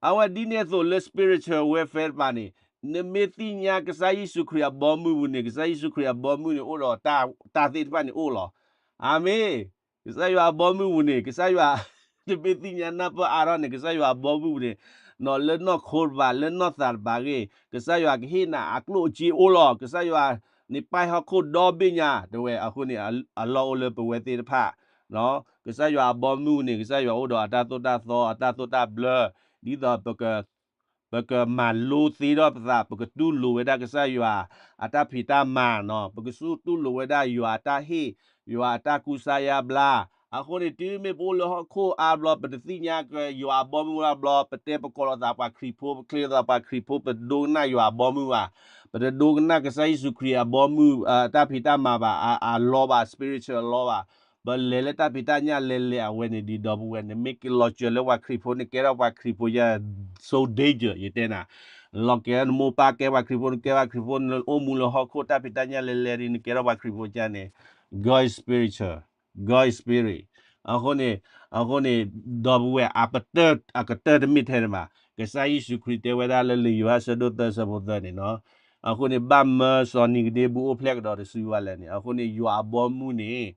အဝဲဒ်န့ၣ်အသိးလၢ spiritual welfare တပၤန့ၣ် နမ့ၢ်သ့ၣ်ညါကစၢ်ယ့ၣ်ၡူးခရံာ်အဘီမုၢ်ပူၤန့ၣ် ကစၢ်ယ့ၣ်ၡူးခရံာ်အဘီမုၢ်န့ၣ်အိၣ်ဒီးတၢ်သ့ၣ်တဖၣ်န့ၣ်အိၣ်လီၤ. အၤမ့ၣ်. ကစၢ်ယွၤအဘီမုၢ်ပူၤန့ၣ် ကစၢ်ယွၤ တမ့ၢ်သ့ၣ်ညါနၢ်ပၢၢ်အါထီၣ်န့ၣ် ကစၢ်ယွၤအဘီမုၢ်ပူၤန့ၣ် လၢနီၢ်ခိတပၤ လၢနီၢ်သးတပၤဂ့ၤ ကစၢ်ယွၤကဟ့ၣ်နၤအကျိၣ်အစ့အိၣ်လီၤ. ကစၢ်ယွၤန့ၣ်ပၢ်ဟီၣ်ခိၣ်ဒီဘ့ၣ်ညါ တဲဝဲအဃိန့ၣ် အလီၢ်အိၣ်လၢပဝဲသ့ၣ်တဖၣ် ကစၢ်ယွၤအဘီမုၢ်န့ၣ် ကစၢ်ယွၤအိၣ်ဒီးအတၢ်သိၣ်တၢ်သီ အတၢ်သိၣ်တၢ်ဘျၢ ဒ်သိး ပကမၤလိသ့ထီၣ်ပသး ပကတူၢ်လိာ်ဝဲဒၣ်ကစၢ်ယွၤ အတၢ်ဖံးတၢ်မၤနီၤ ပကစူၢ်တူၢ်လိာ်ဝဲဒၣ်ယွၤအတၢ်ဟ့ၣ် ယွၤအတၢ်ကူစါယါဘျါ အဃိန့ၣ် တုၤမ့ၢ်ပအိၣ်လၢဟီၣ်ခိၣ်အါဘျီ ပတသ့ၣ်ညါက့ၤယွၤအဘီမုၢ်ဘၣ်ဘျီ ပတဲပကိးလိာ်သးပှၤခရံာ်ဖိ ပချ့လိာ်သးပှၤခရံာ်ဖိ ပတဒိကနၣ်ယွၤအဘီမုၢ်ဘၣ် ပတဒိကနၣ်ကစၢ်ယ့ၣ်ၡူးခရံာ်အဘီမုၢ် တၢ်ဖံးတၢ်မၤဘၣ် အလီၢ်ဘၣ် spiritual အလီၢ်ဘၣ် ပလဲၤလၢတၢ်ဖံးတၢ်ညၣ်လဲၤလဲၤအဝဲန့ၣ်ဒ်ဒီပုၢ်ဝဲၢ် နမ့ၢ်က့ၤလီၤစၢၤလၢပှၤခရံာ်ဖိ နကဲထီၣ်ပှၤခရံာ်ဖိယါ so danger ယတဲနၤ လီၤက့ၤနမိၢ်ပၢ်ကဲပှၤခရံာ်ဖိ နကဲပှၤခရံာ်ဖိ နအိၣ်မူလၢဟီၣ်ခိၣ်တၢ်ဖံးတၢ်ညၣ်လဲၤလဲၤဒ် နကဲထီၣ်ပှၤခရံာ်ဖိယါန့ၣ် God is spiritual, God is spirit အဃိန့ၣ် အဃိန့ၣ် ဒီပုၢ်ဝဲၢ် အပတၢၢ် အကတၢၢ်တမ့ၢ်ထဲန့ၣ်ဘၣ် ကစၢ်ယ့ၣ်ၡူးခရံာ်တဲဝဲဒၣ်လၢလံာ်ယိၤဟၣ်ဆၢဒိၣ်သၢဆၢဖိသၢန့ၣ်နီၤ အဃိန့ၣ် ဘၣ်မၢစီၤနံၤကဒ့ဘူအိၣ်ဖျဲၣ်ကဒီးတစုဘၣ်လဲၣ်န့ၣ် အဃိန့ၣ် ယွၤအဘီမုၢ်န့ၣ်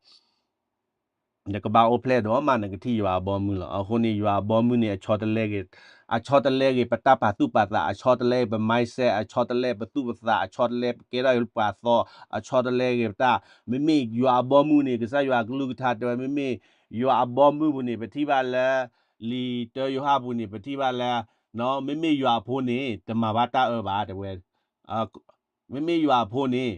နကဘၣ်အိၣ်ဖျဲၣ်ဒီးမး နကထံၣ်ယွၤအဘီမုၢ်လီၤ. အဃိန့ၣ် ယွၤအဘီမုၢ်န့ၣ် အဆီတလဲက့ၤ အဆီတလဲက့ၤ ပတၢ်ပာ်သူၣ်ပာ်သး အဆီတလဲက့ၤ ပ mindset အဆီတလဲက့ၤ ပသူၣ်ပသး အဆီတလဲက့ၤပကဲထီၣ်ပှၤသီ အဆီတလဲက့ၤပတၢ် မ့မ့ၢ်ယွၤအဘီမုၢ်န့ၣ် ကစၢ်ယွၤအကလုၢ်ကထါတဲဝဲ မ့မ့ၢ်ယွၤအဘီမုၢ်ပူၤန့ၣ် ပထံၣ်ဘၣ်လၢ လံာ်တၢယိၤဟၣ်ပူၤန့ၣ် ပထံၣ်ဘၣ်လၢ မ့မ့ၢ်ယွၤအဖိန့ၣ် တမၤဘၣ်တၢ်အၢဘၣ် တဲဝဲ, မ့မ့ၢ်ယွၤအဖိန့ၣ်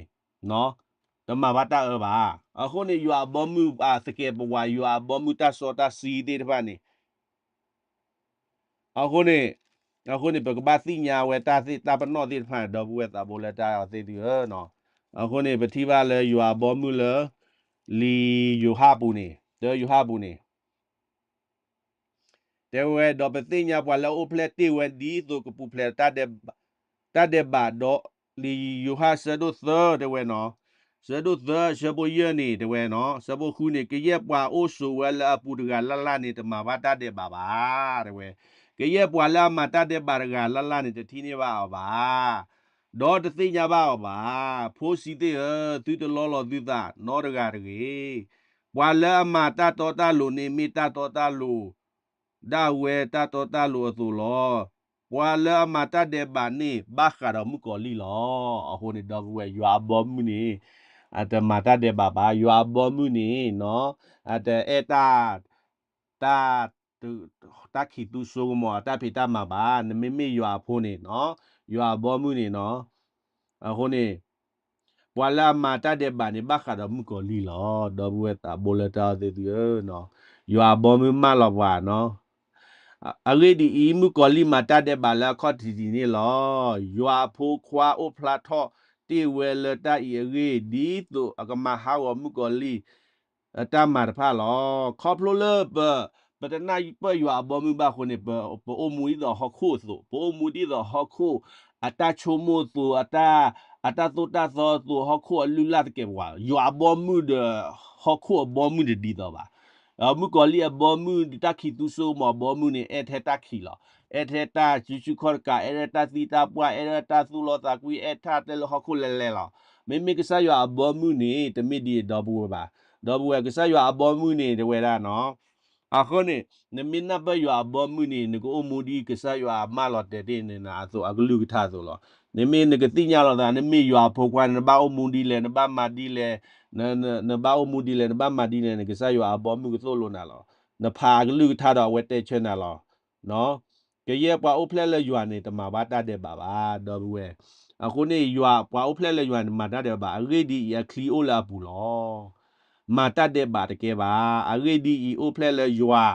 တမၤဘၣ်တၢ်အၢဘၣ်. အဃိန့ၣ် ယွၤအဘီမုၢ်အသကဲးပဝး ယွၤအဘီမုၢ်တၢ်စီတၢ်ဆှံသ့ၣ်တဖၣ်န့ၣ် အဃိန့ၣ်, အဃိန့ၣ် ပကဘၣ်သ့ၣ်ညါဝဲတၢ်သ့ၣ်တၢ်ပနီၣ်သ့ၣ်တဖၣ်န့ၣ် ဒီပုၢ်ဝဲၢ်သးဘိလၢတၢ်အဲၣ်သ့ၣ်သုဧၢ, အဃိန့ၣ် ပထံၣ်ဘၣ်လၢယွၤအဘီမုၢ်လၢ လံာ်ယိၤဟၣ်ပူၤန့ၣ် တၢယိၤဟၣ်ပူၤန့ၣ် တဲဝဲ ဒီးပသ့ၣ်ညါပှၤလၢအအိၣ်ဖျဲၣ်တ့ၢ်ဝဲဒ်သိးကပူၤဖျဲး တၢ်ဒဲးဘးဒီး လံာ်ယိၤဟၣ်ဆၢဒိၣ်သၢတဲဝဲနီၤ, ဆၢဒိၣ်သၢ ဆၢဖိယဲၢ်န့ၣ် တဲဝဲနီၤ, ဆၢဖိဃုန့ၣ် ကယဲၢ်ပှၤအိၣ်ဆိးဝဲလၢအပူၤတဂၤလၢ်လၢ်န့ၣ် တမၤဘၣ်တၢ်ဒဲးဘးဘၣ် တဲဝဲ, ကယဲၢ်ပှၤလၢအမၤတၢ်ဒဲးဘးတဂၤလၢ်လၢ်န့ၣ် တထံၣ်န့ၢ်ဘၣ်အီၤဘၣ် ဒီးတသ့ၣ်ညါဘၣ်အီၤဘၣ်. ဖိဆံးသ့ၣ်ဧၢ, သုတလီလီၤသုသးနီတဂၤတဂ့ၤ. ပှၤလၢအမၤတၢ်တီတၢ်လိၤန့ၣ် မ့ၢ်တၢ်တီတၢ်လိၤ ဒၣ်ဝဲတၢ်တီတၢ်လိၤအသိးလီၤ. ပှၤလၢအမၤတၢ်ဒဲးဘးန့ၣ် ဘၣ်ဃးဒီးမုၣ်ကီၤလံၢ်လီၤ. အဃိန့ၣ် ဒီပုၢ်ဝဲၢ် ယွၤအဘီမုၢ်န့ၣ် အတမၤတၢ်ဒဲးဘးဘၣ်. ယွၤအဘီမုၢ်န့ၣ် အတအဲၣ်တၢ် တၢ် တၢ်ခံးသူစိကမီၤ တၢ်ဖံးတၢ်မၤဘၣ်. နမ့မ့ၢ်ယွၤအဖိန့ၣ်နီၤ, ယွၤအဘီမုၢ်န့ၣ်နီၤ, အဃိန့ၣ် ပှၤလၢအမၤတၢ်ဒဲးဘးန့ၣ် ဘၣ်ဃးဒီးမုၣ်ကီၤလံၢ်လီၤ. ဒီပုၢ်ဝဲၢ်သးဘိလၢတၢ်အဲၣ်သ့ၣ်သုဧၢ, ယွၤအဘီမုၢ်မၢလီၤပှၤနီၤ. အဂ့ၢ်ဒ်အံၤ, မုၣ်ကီၤလံၢ်မၤတၢ်ဒဲးဘးလၢအခီၣ်ထံးတံၢ်န့ၣ်လီၤ. ယွၤအဖိခွါအိၣ်ဖျါထီၣ်တ့ၢ်ဝဲလၢတၢ်အံၤအဂ့ၢ်, ဒ်သိးအကမၤဟးဂီၤမုၣ်ကီၤလံၢ် တၢ်မၤတဖၣ်လီၤ. ခီဖျိလၢပ ပတနၢ်ပၢၢ်ယွၤအဘီမုၢ်ဘၣ်အဃိန့ၣ် ပ ပအိၣ်မူဒ်သိးဟီၣ်ခိၣ်အသိး, ပအိၣ်မူဒ်သိးဟီၣ်ခိၣ် အတၢ်ဆိကမိၣ်အသိး, အတၢ် အတၢ်သိၣ်တၢ်သီအသိး, ဟီၣ်ခိၣ်အလုၢ်အလၢ်သကဲးပဝး, ယွၤအဘီမုၢ်ဒီး ဟီၣ်ခိၣ်အဘီမုၢ်တဒ်သိးဘၣ်. မုၣ်ကီၤလံၢ်အဘီမုၢ် တၢ်ခံးသူစိကမီၤအဘီမုၢ်န့ၣ် အဲၣ်ထဲတၢ်ခံးလီၤ. အဲၣ်ထဲတၢ်စုဆူၣ်ခီၣ်တကး, အဲၣ်ထဲတၢ်သံတၢ်ပှၢ်, အဲၣ်ထဲတၢ်သူၣ်လီသးကွံ, အဲၣ်ထဲတၢ်လၢဟီၣ်ခိၣ်လဲၤလဲၤလီၤ. မ့မ့ၢ်ကစၢ်ယွၤအဘီမုၢ်န့ၣ် တမ့ၢ်ဒ်အံၤ ဒီပုၢ်ဝဲၢ်ဘၣ်. ဒီပုၢ်ဝဲၢ် ကစၢ်ယွၤအဘီမုၢ်န့ၣ် တဲဝဲဒၣ်နီၤ. အဃိန့ၣ် နမ့ၢ်နၢ်ပၢၢ်ယွၤအဘီမုၢ်န့ၣ် နကအိၣ်မူဒ်ကစၢ်ယွၤအမၢလီၤတဲာ်တ့ၢ်နၤအသိး အကလုၢ်ကထါအသိးလီၤ. နမ့ၢ်နကသ့ၣ်ညါလီၤသး နမ့ၢ်ယွၤအဖိခွါန့ၣ် နဘၣ်အိၣ်မူဒ်လဲၣ်, နဘၣ်မၤဒ်လဲၣ်, နဘၣ်အိၣ်မူဒ်လဲၣ်, နဘၣ်မၤဒ်လဲၣ်န့ၣ် ကစၢ်ယွၤအဘီမုၢ်ကသိၣ်လိနၤလီၤ. နဖးအကလုၢ်ကထါဒီးအဝဲတဲဆၢနၤလီၤ. ကယဲၢ်ပှၤအိၣ်ဖျဲၣ်လၢယွၤန့ၣ် တမၤဘၣ်တၢ်ဒဲးဘးဘၣ် ဒီပုၢ်ဝဲၢ်. အဃိန့ၣ် ယွၤ ပှၤအိၣ်ဖျဲၣ်လၢယွၤန့ၣ် မၤတၢ်ဒဲးဘးဘၣ်. အဂ့ၢ်ဒ်အံၤ အချံအိၣ်လၢအပူၤလီၤ. မၤတၢ်ဒဲးဘးတကဲဘၣ်. အဂ့ၢ်ဒ်အံၤ အိၣ်ဖျဲၣ်လၢယွၤ,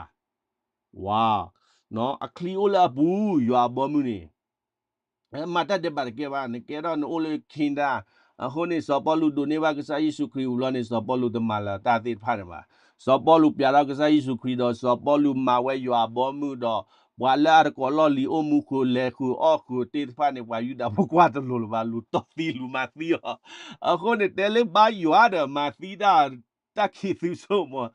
ဝါ, အချံအိၣ်လၢအပူၤ, ယွၤအဘီမုၢ်န့ၣ် မၤတၢ်ဒဲးဘးတကဲဘၣ်. နကဲထီၣ်နအိၣ်လၢ Canada အဃိန့ၣ် စီၤပီလူးဒိးန့ၢ်ဘၣ်ကစၢ်ယ့ၣ်ၡူးခရံာ်ဝံၤလီၤန့ၣ် စီၤပီလူးတမၤလၢၤတၢ်သ့ၣ်တဖၣ်န့ၣ်ဘၣ်. စီၤပီလူးပျးထီၣ်ကစၢ်ယ့ၣ်ၡူးခရံာ်ဒီး စီၤပီလူးမၤဝဲယွၤအဘီမုၢ်ဒီး ပှၤလၢအတကိးလီၢ်လံၤအိၣ်မူဃုာ်လဲၤဃုာ်အီၣ်ဃုာ်သ့ၣ်တဖၣ်န့ၣ် ပှၤယူဒၤဖိကွၢ်တလိၤလၢၤဘၣ်, လူၤတီၢ်သံလူၤမၤသံအီၤ. အဃိန့ၣ် တဲလၢဘါယွၤဒီးမၤသံတၢ် တၢ်ခံးသူစိကမီၤ,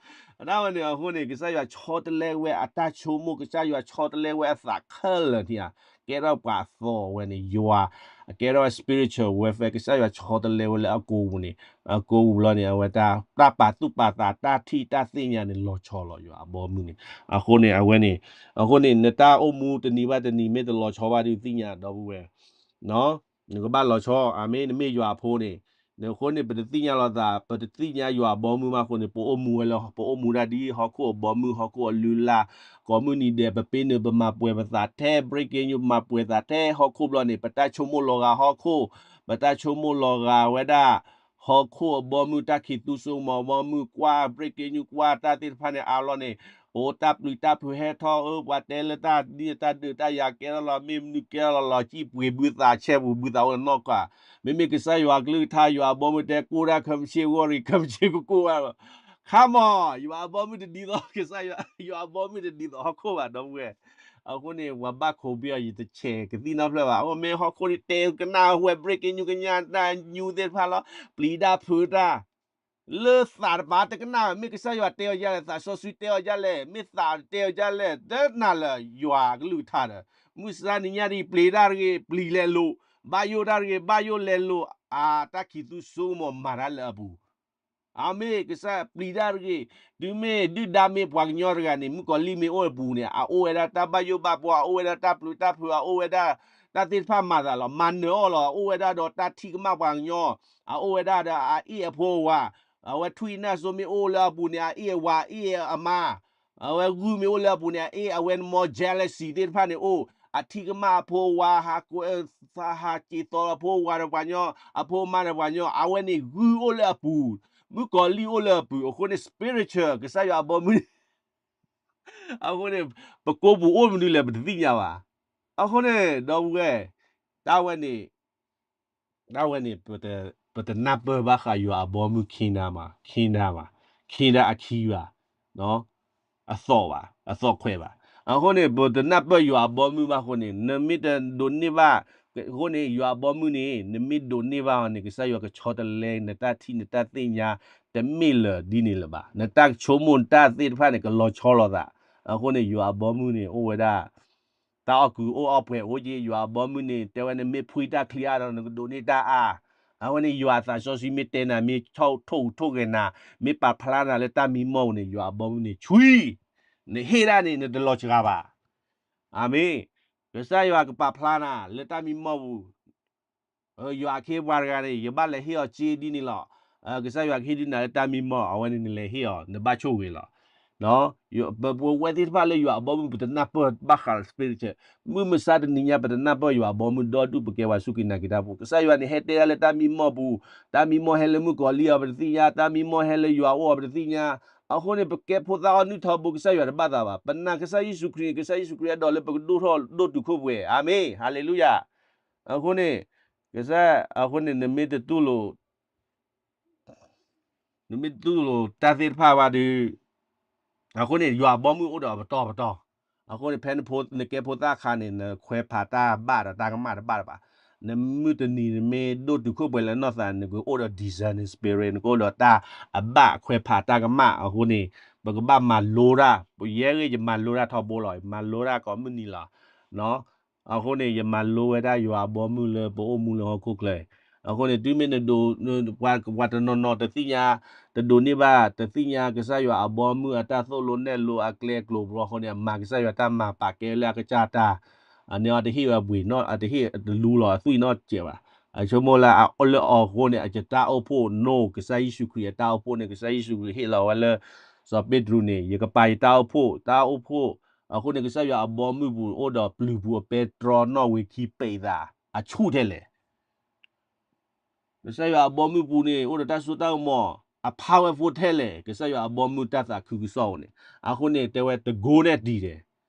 အဒၣ်ဝဲန့ၣ် အဃိန့ၣ် ကစၢ်ယွၤဆီတလဲဝဲအတၢ်ဆိကမိၣ်, ကစၢ်ယွၤဆီတလဲဝဲအသးခဲလၢာ်န့ၣ်ဧါ. ကဲထီၣ်ပှၤအသီဝဲန့ၣ် ယွၤ, အကဲထီၣ်ဝဲ spiritual warfare, ကစၢ်ယွၤဆီတလဲဝဲလၢအကိာ်ပူၤန့ၣ်, အကိာ်ပူၤလီၤန့ၣ် အဝဲတၢ် တၢ်ပာ်သူၣ်ပာ်သး တၢ်ထံၣ်တၢ်သ့ၣ်ညါန့ၣ် လီၤဆီလီၤ ယွၤအဘီမုၢ်န့ၣ်. အဃိန့ၣ် အဝဲန့ၣ်, အဃိန့ၣ် နတၢ်အိၣ်မူတနံၤဘၣ်တနံၤ မ့ၢ်တလီၤဆီဘၣ်ဒီးသ့ၣ်ညါ ဒီပုၢ်ဝဲၢ် နကဘၣ်လီၤဆီ, အမ့ၢ် နမ့ၢ်ယွၤအဖိန့ၣ်, အဃိန့ၣ် ပတသ့ၣ်ညါလီၤသး, ပတသ့ၣ်ညါယွၤအဘီမုၢ်ဘၣ်အဃိန့ၣ် ပအိၣ်မူဝဲလၢ ပအိၣ်မူဒၣ်ဒ်ဟီၣ်ခိၣ်အဘီမုၢ် ဟီၣ်ခိၣ်အလုၢ်အလၢ်, ကိးမုၢ်နံၤဒဲး ပပ့ၤနုာ် ပမၤပှဲၤပသးထဲ breaking news ပမၤပှဲၤသးထဲဟီၣ်ခိၣ်ဘျီန့ၣ် ပတၢ်ဆိကမိၣ်လီၤဂာ်ဟီၣ်ခိၣ်, ပတၢ်ဆိကမိၣ်လီၤဂာ်ဝဲဒၣ် ဟီၣ်ခိၣ်အဘီမုၢ် တၢ်ခံးသူစိကမီၤအဘီမုၢ် ကွၢ် breaking news ကွၢ်တၢ်သ့ၣ်တဖၣ်န့ၣ် အါလီၤန့ၣ် အိၣ်တၢ်ပျံၤတၢ်ဖုးဟဲထီၣ်ဧၢ, ပှၤတဲလၢတၢ်ဒ်တၢ်ဒုးတၢ်ယၤကဲထီၣ်လီၤ မ့ၢ်မနုၤကဲထီၣ်လီၤ လီၤစံၣ်ပှ့ၤဘုသး ဆဲပူၤဘုသးအိၣ်နီၢ်ကီၢ်, မ့မ့ၢ်ကစၢ်ယွၤကလုၢ်ကထါ ယွၤအဘီမုၢ်တဲ ကိၢ်တၢ်ခဲမုၢ်ဆ့ၣ်ဂီၢ်ရံၤ ခဲမုၢ်ဆ့ၣ်ကကိၢ်ဝဲလီၤ. ခါမီၤ ယွၤအဘီမုၢ်တဒ်သိး ကစၢ်ယွၤ ယွၤအဘီမုၢ်တဒ်သိးဟီၣ်ခိၣ်ဘၣ် ဒီပုၢ်ဝဲၢ်. အဃိန့ၣ် ပှၤဘၣ်ခိးဘ့ၣ်အီၤ ယတဆဲးကသံၣ်နီတဖျၢၣ်ဘၣ်. အမ့ၢ်ဟီၣ်ခိၣ်န့ၣ်တဲကနၣ်ဝဲ breaking news ကညါတၢ် news သ့ၣ်တဖၣ်လီၤ ပျံၤတၢ်ဖုးတၢ် လၢသးတပၤတကနၣ်ဝဲ မ့ၢ်ကစၢ်ယွၤတဲအီၤဒ်လဲၣ်, သးစီဆှံတဲအီၤဒ်လဲၣ်, မ့ၢ်သးတဲအီၤဒ်လဲၣ်, တနာ်လၢယွၤကလုၢ်ကထါဒီး မုၢ်ဆါနံၤညါဒ်အံၤ ပျံၤတၢ်တဂ့ၤ ပျံၤလဲၤလိာ်, ဘၣ်ယိၣ်တၢ်တဂ့ၤ ဘၣ်ယိၣ်လဲၤလိာ်, အတၢ်ခံးသူစိကမီၤမၤတၢ်လၢအပူၤ အမ့ၢ်ကစၢ်ပျံၤတၢ်တဂ့ၤ, တုၤမ့ၢ်ဒုၣ်ဒါမ့ၢ်ပှၤကညီတဂၤန့ၣ် မုၣ်ကီၤလံၢ်မ့ၢ်အိၣ်အပူၤန့ၣ် အအိၣ်ဝဲဒၣ်တၢ်ဘၣ်ယိၣ်ဘၣ်ဘှီ, အအိၣ်ဝဲဒၣ်တၢ်ပျံၤတၢ်ဖုး, အအိၣ်ဝဲဒၣ်တၢ်သ့ၣ်တဖၣ်မၤသးလီၤ, မၤနၢၤအီၤလီၤ, အအိၣ်ဝဲဒၣ်ဒီးတၢ်ထံၣ်ကမၣ်ပှၤကညီ, အအိၣ်ဝဲဒၣ်ဒီးအအ့ၣ်အဖိအဝၤ, အဝဲထွံၣ်နၢ်စိမ့ၢ်အိၣ်လၢအပူၤန့ၣ် အအ့ၣ်အဝၤ အအ့ၣ်အမါ, အဝဲဂုၢ်မ့ၢ်အိၣ်လၢအပူၤန့ၣ် အအ့ၣ် အဝဲနမီ jealousy သ့ၣ်တဖၣ်န့ၣ်အိၣ်, အထံၣ်ကမၣ်အဖိအဝၤ, ဟးကွဲး, ဟးက့ၤသီအဖိအဝၤဒီးပှၤညီ, အဖိအမါဒီးပှၤညီ, အဝဲန့ၣ်ဂုၢ်အိၣ်လၢအပူၤ, မုၣ်ကီၤလံၢ်အိၣ်လၢအပူၤ, အဃိန့ၣ် spiritual ကစၢ်ယွၤအဘီမုၢ်န့ၣ် အဃိန့ၣ် ပကိးပူၤအိၣ်မနုၤလဲၣ် ပတသ့ၣ်ညါဘၣ်. အဃိန့ၣ် ဒီပုၢ်ဝဲၢ်, တၢ်ဝဲန့ၣ်, တၢ်ဝဲန့ၣ် ပတနၢ်ပၢၢ်ဘၣ်ဃးယွၤအဘီမုၢ် kingdom ဘၣ်, kingdom ဘၣ်, kingdom အခံဘၣ်, အသီၣ်ဘၣ်, အသီၣ်ခွဲးဘၣ်. အဃိန့ၣ် ပတနၢ်ပၢၢ်ယွၤအဘီမုၢ်ဘၣ်အဃိန့ၣ် နမ့ၢ်တဒိးန့ၢ်ဘၣ်, အဃိန့ၣ် ယွၤအဘီမုၢ်န့ၣ် နမ့ၢ်ဒိးန့ၢ်ဘၣ်အီၤန့ၣ် ကစၢ်ယွၤကဆီတလဲ နတၢ်ထံၣ်နတၢ်သ့ၣ်ညါ တမ့ၢ်လၢၤဒ်န့ၣ်လၢၤဘၣ်. နတၢ်ဆိကမိၣ်နတၢ်သ့ၣ်တဖၣ်န့ၣ် ကလီၤဆီလိာ်သး. အဃိန့ၣ် ယွၤအဘီမုၢ်န့ၣ် အိၣ်ဝဲဒၣ် တၢ်အီၣ်ကုးအိၣ်အီၣ်ပှဲၤအိၣ်က့, ယွၤအဘီမုၢ်န့ၣ် တဲဝဲ နမ့ၢ်ဖှံတၢ်ချံအါဒီး နကဒိးန့ၢ်တၢ်အါ. အဝဲန့ၣ် ယွၤအသးစီဆှံမ့ၢ်တဲနၤ, မ့ၢ်ထိၣ်ဟူးထိၣ်ဂဲၤနၤ, မ့ၢ်ပာ်ဖျါနၤလၢတၢ်မံမီၢ်ပူၤန့ၣ် ယွၤအဘီမုၢ်န့ၣ် ဆှံ, နဟ့ၣ်ဒၣ်န့ၣ် နတလီၤစှၤဘၣ်. အၤမ့ၣ်. ကစၢ်ယွၤကပာ်ဖျါနၤလၢတၢ်မံမီၢ်ပူၤ ယွၤအခ့အပှၤတဂၤန့ၣ် ယဘၣ်လဲၤဟ့ၣ်အီၤစ့ဒ်န့ၣ်လီၤ. ကစၢ်ယွၤကဟ့ၣ်ဒုးနၤလၢတၢ်မံမီၢ်, အဝဲန့ၣ်နလဲၤဟ့ၣ်အီၤ နဘၣ်ဆိၣ်ဂ့ၤလီၤ. ပဝဲသ့ၣ်တဖၣ်လၢယွၤအဘီမုၢ် ပတနၢ်ပၢၢ်ဘၣ်ဃး spiritual, မုၢ်မဆါတနံၤညါ ပတနၢ်ပၢၢ်ယွၤအဘီမုၢ် ဒီဒူၣ်ပကဲပှၤစူၢ်က့ၤနာ်က့ၤတၢ်ဖိ. ကစၢ်ယွၤန့ၣ်ဟဲတဲဒၣ်လၢတၢ်မံမီၢ်ပူၤ, တၢ်မံမီၢ်ဟဲလၢမုၣ်ကီၤလံၢ်အီၤ ပတသ့ၣ်ညါ, တၢ်မံမီၢ်ဟဲလၢယွၤအိၣ်အီၤ ပတသ့ၣ်ညါ. အဃိန့ၣ် ပကဲဖိသၣ်အီၣ်နုၢ်ထီဘိ ကစၢ်ယွၤတဘၣ်သးဘၣ်. ပနာ်ကစၢ်ယ့ၣ်ၡူးခရံာ်န့ၣ် ကစၢ်ယ့ၣ်ၡူးခရံာ်အဲၣ်ဒိးလၢပကဒိၣ်ထီၣ် ဒိၣ်တုာ်ခိၣ်ပှဲၤ, အၤမ့ၣ်, ဟါလ့လူယၤ. အဃိန့ၣ် ကစၢ်, အဃိန့ၣ် နမ့ၢ်တတူၢ်လိာ် နမ့ၢ်တတူၢ်လိာ်တၢ်သ့ၣ်တဖၣ်ဘၣ်ဒီး, အဃိန့ၣ် ယွၤအဘီမုၢ်အိၣ်ဒီးပတီၢ်ပတီၢ်. အဃိန့ၣ် ဖဲနကဲဖိသၣ်အခါန့ၣ် နခွဲးဖးတၢ်ဘၣ်ဒီးတၢ်ကမၣ်တဘၣ်တဘၣ်. နမုၢ်တနံၤနမ့ၢ်ဒိၣ်တုာ်ခိၣ်ပှဲၤလၢနီၢ်သး နကအိၣ်ဒီး discerning spirit, နကအိၣ်ဒီးတၢ်အဘၣ်ခွဲးဖးတၢ်ကမၣ်အဃိန့ၣ် ပကဘၣ်မၤလိတၢ်, ယဲဂ့ၤ ယမၤလိတၢ်ထီဘိလီၤ, ယမၤလိတၢ်ကိးမုၢ်နံၤလီၤ. အဃိန့ၣ် ယမၤလိဝဲဒၣ်ယွၤအဘီမုၢ်လၢပအိၣ်မူလၢဟီၣ်ခိၣ်ချၢ. အဃိန့ၣ် တုၤမ့ၢ်နဒိး, ပှၤတနီၤနီၤတသ့ၣ်ညါ, တဒိးန့ၢ်ဘၣ်, တသ့ၣ်ညါကစၢ်ယွၤအဘီမုၢ်အတၢ်သိၣ်လိနဲၣ်လိအကျဲအကျိၤဘျီအဃိန့ၣ် အမၤကစၢ်ယွၤတၢ်မၤပာ်ကဲလၢအကစၢ်တၢ်, အန့ၣ်အတဟ့ၣ်ဝဲဘှံး, အတဟ့ၣ်တလူလီၤ, အသွံၣ်နီတစဲးဘၣ်. အဆိကမိၣ်လၢအအိၣ်လၢအီၤအဃိန့ၣ် အကတၢ်အိၣ်ဖှိၣ် no, ကစၢ်ယ့ၣ်ၡူးခရံာ်အတၢ်အိၣ်ဖှိၣ်န့ၣ် ကစၢ်ယ့ၣ်ၡူးခရံာ်ဟ့ၣ်လီၤဝဲလၢ စီၤပ့းတရူးန့ၣ် ယကပာ်ယတၢ်အိၣ်ဖှိၣ်, တၢ်အိၣ်ဖှိၣ်, အဃိန့ၣ် ကစၢ်ယွၤအဘီမုၢ်ပူၤအိၣ်ဒီးပျုၤပူၤအပဲတြီနီၣ်ဝ့ၤခံပဲာ်သး အဆူၣ်ထဲလဲၣ်. ကစၢ်ယွၤအဘီမုၢ်ပူၤန့ၣ် အိၣ်ဒီးတၢ်စိတၢ်ကမီၤ အ powerful ထဲလဲၣ်, ကစၢ်ယွၤအဘီမုၢ်တၢ်သးခုကစီၣ်န့ၣ်. အဃိန့ၣ် တဲဝဲတကိးနဲၣ်တံၢ်ဒဲး,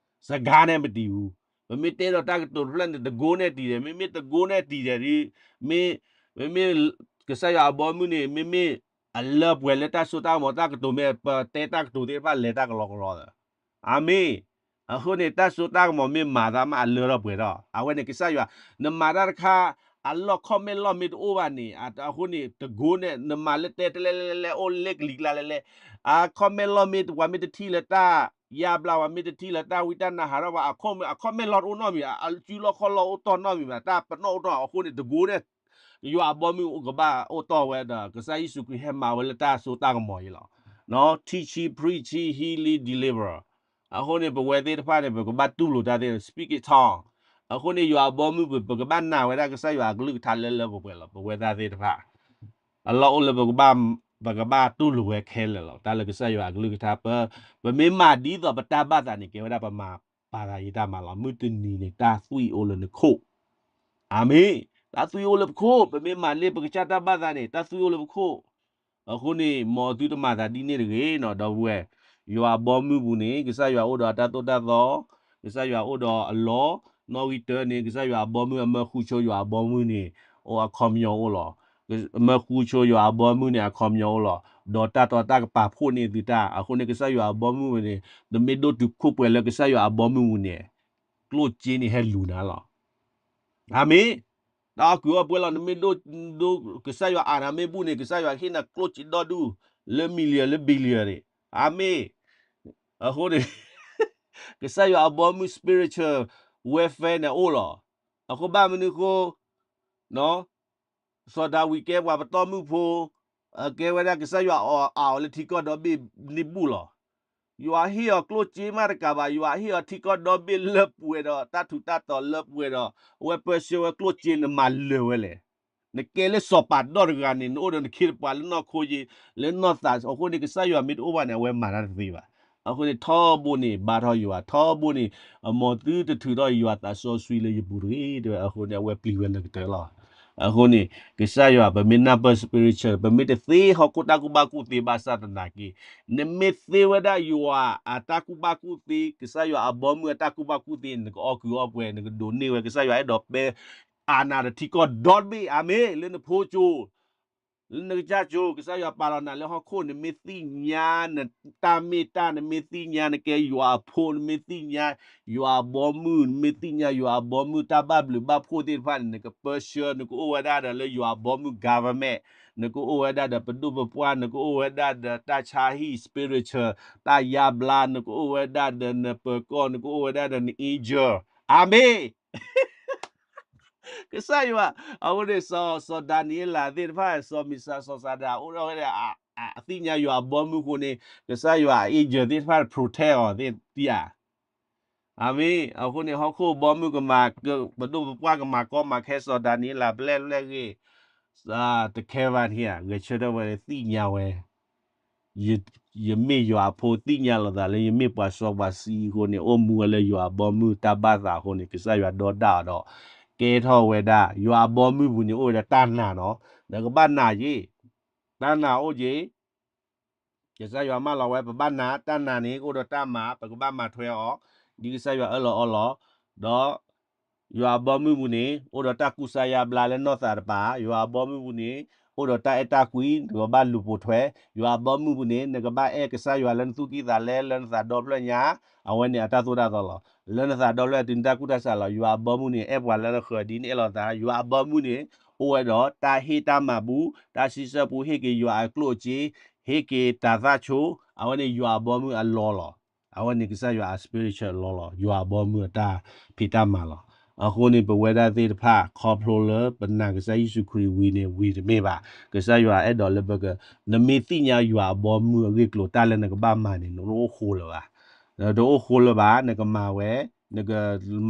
စကားနဲ့မတည်ဘူး. ပမ့ၢ်တဲဒီးတၢ်ကတိၤတဖျၢၣ်န့ၣ် တကိးနဲၣ်တံၢ်ဒဲး, မ့မ့ၢ်တကိးနဲၣ်တံၢ်ဒဲးဒီး, မ့ၢ်, မ့မ့ၢ်ကစၢ်ယွၤအဘီမုၢ်န့ၣ် မ့မ့ၢ်အလၢပှဲၤလၢတၢ်စိတၢ်ကမီၤ တၢ်ကတိၤမ့ၢ် ပတဲတၢ်ကတိၤသ့ၣ်တဖၣ်လဲၤတၢ်ကလီကလီသး. အၤမ့ၣ်. အဃိန့ၣ် တၢ်စိတၢ်ကမီၤမ့ၢ်မၤသးမးအလၢထီၣ်ပှဲၤထီၣ်. အဝဲန့ၣ်ကစၢ်ယွၤ, နမၤတၢ်တခါ အလီၢ် comment လီၢ်မ့ၢ်တအိၣ်ဘၣ်န့ၣ်, အဃိန့ၣ် တကိးနဲၣ်, နမၤလၢတဲတလဲလဲလဲလဲ အိၣ်လၢကလံၤကျါလဲလဲ, အ comment လီၢ်မ့ၢ် ပှၤမ့ၢ်တထံၣ်လၢတၢ်ယါဘျါ, ပှၤမ့ၢ်တထံၣ်လၢတၢ်ဝံတၢ်နါဟးထီၣ်ဘၣ်, အ comment လီၢ်တအိၣ်နီတမံၤဘၣ်, အစုလီၢ်ခီၣ်လီၢ်အိၣ်တီၢ်နီတမံၤဘၣ်, တၢ်ပနီၣ်အိၣ်တီၢ်. အဃိန့ၣ် တကိးနဲၣ် ယွၤအဘီမုၢ်ကဘၣ်အိၣ်တီၢ်ဝဲဒီး ကစၢ်ယ့ၣ်ၡူးခရံာ်ဟဲမၤဝဲလၢတၢ်စိတၢ်ကမီၤအံၤလီၤ. Teaching, preaching, healing, deliver. အဃိန့ၣ် ပဝဲသ့ၣ်တဖၣ်န့ၣ် ပကဘၣ်တူၢ်လိာ်တၢ်သ့ၣ် speak in tongue. အဃိန့ၣ် ယွၤအဘီမုၢ်ပူၤ ပကဘၣ်နာ်ဝဲဒၣ်ကစၢ်ယွၤအကလုၢ်ကထါလၢလၢပှဲၤပှဲၤလီၤ. ပဝဲသ့ၣ်တဖၣ် အလီၢ်အိၣ်လၢ ပကဘၣ်တူၢ်လိာ်ဝဲခဲလၢာ်လီၤ. တၢ်လၢကစၢ်ယွၤအကလုၢ်ကထါ ပ, ပမ့ၢ်မၤဒ်သိးပတၢ်ဘၣ်သးန့ၣ် ကဲဝဲဒၣ်ပမၤပာ်သးယံာ်တၢ်မၤလီၤ. မုၢ်တနံၤန့ၣ် တၢ်သွံၣ်အိၣ်လၢနခိၣ်. အၤမ့ၣ်. တၢ်သွံၣ်အိၣ်လၢပခိၣ်, ပမ့ၢ်မၤန့ၢ်ပကစၢ်တၢ်ဘၣ်သးန့ၣ် တၢ်သွံၣ်အိၣ်လၢပခိၣ်. အဃိန့ၣ် မ်သုတမၤသးဒ်န့ၣ်တဂ့ၤနီၤ ဒီပုၢ်ဝဲၢ်. ယွၤအဘီမုၢ်ပူၤန့ၣ် ကစၢ်ယွၤအိၣ်ဒီးအတၢ်သိၣ်တၢ်သီ, ကစၢ်ယွၤအိၣ်ဒီးအလီၢ်, နီၣ်ဂံၢ်တၢန့ၣ် ကစၢ်ယွၤအဘီမုၢ် အမၢဃူဆိယွၤအဘီမုၢ်န့ၣ် အိၣ်အခီပညီအိၣ်လီၤ. အမၢဃူဆိယွၤအဘီမုၢ်န့ၣ် အခီပညီအိၣ်လီၤ. ဒီးတၢ်တီတၢ်ကပၤဖှိၣ်န့ၢ်သုတၢ်. အဃိန့ၣ် ကစၢ်ယွၤအဘီမုၢ်ပူၤန့ၣ် နမ့ၢ်ဒိၣ်တုာ်ခိၣ်ပှဲၤလၢကစၢ်ယွၤအဘီမုၢ်ပူၤန့ၣ် ကျိၣ်စ့န့ၣ်ဟဲလူၤနၤလီၤ. အၤမ့ၣ်. တၢ်အီၣ်ကုးအီၣ်ပှဲၤလီၤ. နမ့ၢ်ဒိၣ်, ဒိၣ်, ကစၢ်ယွၤအၤနၤမ့ၢ်ဘူၣ်န့ၣ် ကစၢ်ယွၤဟ့ၣ်နၤကျိၣ်စ့ဒီဒူၣ် လၢ million လၢ billion န့ၣ်. အၤမ့ၣ်. အဃိန့ၣ် ကစၢ်ယွၤအဘီမုၢ် spiritual welfare န့ၣ်အိၣ်လီၤ. အဃိဘၣ်မနုၤအဃိ စီၤဒၤဝံးကဲပှၤပတီၢ်မုၢ်ဖိ, ကဲဝဲဒၣ်ကစၢ်ယွၤအီၣ်အီၤလၢထံကီၢ်ဒီဘ့ၣ်န့ၣ်ဘူၣ်လီၤ. ယွၤဟ့ၣ်အီၤကျိၣ်စ့မးတကးဘၣ်, ယွၤဟ့ၣ်အီၤထံကီၢ်ဒီဘ့ၣ်လၢပှဲၤဒီး တၢ်ထူးတၢ်တီၤလၢပှဲၤဒီး အဝဲပၢဆှၢဝဲကျိၣ်စ့ နမၤလၢာ်ဝဲလဲၣ်. နကဲလၢစီၤပၤဒီတဂၤန့ၣ် နအိၣ်ဒီးနခ့တပှၤလၢနီၢ်ခိယ့ လၢနီၢ်သးအဃိန့ၣ် ကစၢ်ယွၤမ့ၢ်တအိၣ်ဘၣ်န့ၣ် အဝဲမၤတၢ်တသ့ဘၣ်. အဃိန့ၣ်ထီဘိန့ၣ် ဘါထီၣ်ယွၤ, ထီဘိန့ၣ် အမ်သုတထုးထီၣ်ယွၤသးစီဆှံလၢယပူၤတဂ့ၤ တဲဝဲ. အဃိန့ၣ် အဝဲပျံၤဝဲလၢကတၢၢ်လီၤ. အဃိန့ၣ် ကစၢ်ယွၤ ပမ့ၢ်နၢ်ပၢၢ် spiritual ပမ့ၢ်တသ့ဟီၣ်ခိၣ်တၢ်ကူၣ်ဘၣ်ကူၣ်သ့ဘၣ်ဆၣ်သနာ်က့ နမ့ၢ်သ့ဝဲဒၣ်ယွၤအတၢ်ကူၣ်ဘၣ်ကူၣ်သ့, ကစၢ်ယွၤအဘီမုၢ်အတၢ်ကူၣ်ဘၣ်ကူၣ်သ့, နကအီၣ်ကုၢ်အီၣ်ပှဲၤ, နကဒိးန့ၢ်ဝဲ, ကစၢ်ယွၤအဲၣ်ဒိးပဲ အနၢ်တထံကီၢ်ဒီတဘ့ၣ်, အၤမ့ၣ်, လၢနဖိကၠိ, လၢနကစၢ်ကၠိ, ကစၢ်ယွၤပာ်လီၤနၤလၢဟီၣ်ခိၣ်, နမ့ၢ်သ့ၣ်ညါ နတၢ်မ့ၢ်တၢ်, နမ့ၢ်သ့ၣ်ညါ နကဲယွၤအဖိ, နမ့ၢ်သ့ၣ်ညါ ယွၤအဘီမုၢ်, နမ့ၢ်သ့ၣ်ညါယွၤအဘီမုၢ်တၢ်ဘၣ်ဘျုးဘၣ်ဖှိၣ်သ့ၣ်တဖၣ်န့ၣ် နကပၢဆှၢ, နကအိၣ်ဝဲဒၣ်ဒီးလၢယွၤအဘီမုၢ် government, နကအိၣ်ဝဲဒၣ်ဒီးပဒိၣ်ပပှၢ်, နကအိၣ်ဝဲဒၣ်ဒီးတၢ်ဆါဟံၣ် spiritual, တၢ်ယါဘျါ, နကအိၣ်ဝဲဒၣ်ဒီးနပၢၤကီၢ်, နကအိၣ်ဝဲဒၣ်ဒီးန angel. အၤမ့ၣ်. ကစၢ်ယွၤ, အဃိန့ၣ် စီၤဒၤနံးယ့လးသ့ၣ်တဖၣ်, စီၤမ့ၡး, စီၤစၤဒၤ အိၣ်ဒီးဝဲဒၣ် အသ့ၣ်ညါယွၤအဘီမုၢ်အဃိန့ၣ် ကစၢ်ယွၤအ angel သ့ၣ်တဖၣ် protect အီၤသ့ၣ်ဧါ. အၤမ့ၣ်. အဃိန့ၣ် ဟီၣ်ခိၣ်ဘီမုၢ်ကမၤ, ပဒိၣ်ပပှၢ်ကမၤကီမၤခဲစီၤဒၤနံးယ့လး ဘျဲၣ်ဘျဲၣ်ဂ့ၤ, တခဲဘၣ်န့ၣ်ဧါ, ဂဲၤဆၢထၢၣ်ဝဲသ့ၣ်ညါဝဲ ယမ့ၢ်ယွၤအဖိ သ့ၣ်ညါလိာ်သးလၢယမ့ၢ်ပှၤစီပှၤဆှံအဃိန့ၣ် အိၣ်မူဝဲလၢယွၤအဘီမုၢ်တၢ်ဘၣ်သးအဃိန့ၣ် ကစၢ်ယွၤဒီဒၣ်အီၤဒီး ကဲထီၣ်ဝဲဒၣ် ယွၤအဘီမုၢ်ပူၤန့ၣ် အိၣ်ဝဲဒီးတၢ်နာ်နီၤ, နကဘၣ်နာ်က့ၤ, တၢ်နာ်အိၣ်က့ၤ, ကစၢ်ယွၤမၢလီၤဝဲ ပဘၣ်နာ်, တၢ်နာ်န့ၣ် ကအိၣ်ဒီးတၢ်မၤ, ပကဘၣ်မၤထွဲအီၤ, ဒ်ကစၢ်ယွၤအၢၣ်လီၤအီလီၤ, ဒီး ယွၤအဘီမုၢ်ပူၤန့ၣ် အိၣ်ဒီးတၢ်ကူစါယါဘျါလၢနီၢ်သးတပၤ, ယွၤအဘီမုၢ်ပူၤန့ၣ် အိၣ်ဒီးတၢ်အဲၣ်တၢ်ကွံ, နကဘၣ်လူၤပိာ်ထွဲ, ယွၤအဘီမုၢ်ပူၤန့ၣ် နကဘၣ်အဲၣ်ကစၢ်ယွၤလၢနသူၣ်ကံၢ်သးလဲ လၢနသးဒီဖျၢၣ်ညါ, အဝဲန့ၣ်အတၢ်သိၣ်တၢ်သီလီၤ. လၢနသးဒီဖျၢၣ်တုၤနတၢ်ကူၣ်တၢ်ဆးလီၤ. ယွၤအဘီမုၢ်န့ၣ် အဲၣ်ပှၤလၢနဃၢၤဒ်နအဲၣ်လိာ်သး, ယွၤအဘီမုၢ်န့ၣ် အိၣ်ဝဲဒီးတၢ်ဟ့ၣ်တၢ်မၤပူၤ, တၢ်စံးဆၢပူၤ, ဟ့ၣ်က့ၤယွၤအကျိၣ်အစ့, ဟ့ၣ်က့ၤတၤသၣ်ဆိ, အဝဲန့ၣ်ယွၤအဘီမုၢ်အလီၢ်လီၤ. အဝဲန့ၣ်ကစၢ်ယွၤအ spiritual လီၢ်လီၤ, ယွၤအဘီမုၢ်အတၢ်ဖံးတၢ်မၤလီၤ. အဃိန့ၣ် ပဝဲဒၣ်သ့ၣ်တဖၣ် ခီဖျိလၢပနာ်ကစၢ်ယ့ၣ်ၡူးခရံာ်ဝံၤန့ၣ် ဝံၤတမ့ၢ်ဘၣ်. ကစၢ်ယွၤအဲၣ်ဒိးလၢပက, နမ့ၢ်သ့ၣ်ညါယွၤအဘီမုၢ်အဂ့ၢ်အကျိၤ တၢ်လၢနကဘၣ်မၤန့ၣ် နတအိၣ်ဃိလၢၤဘၣ်. နတအိၣ်ဃိလၢၤဘၣ်, နကမၤဝဲ, နက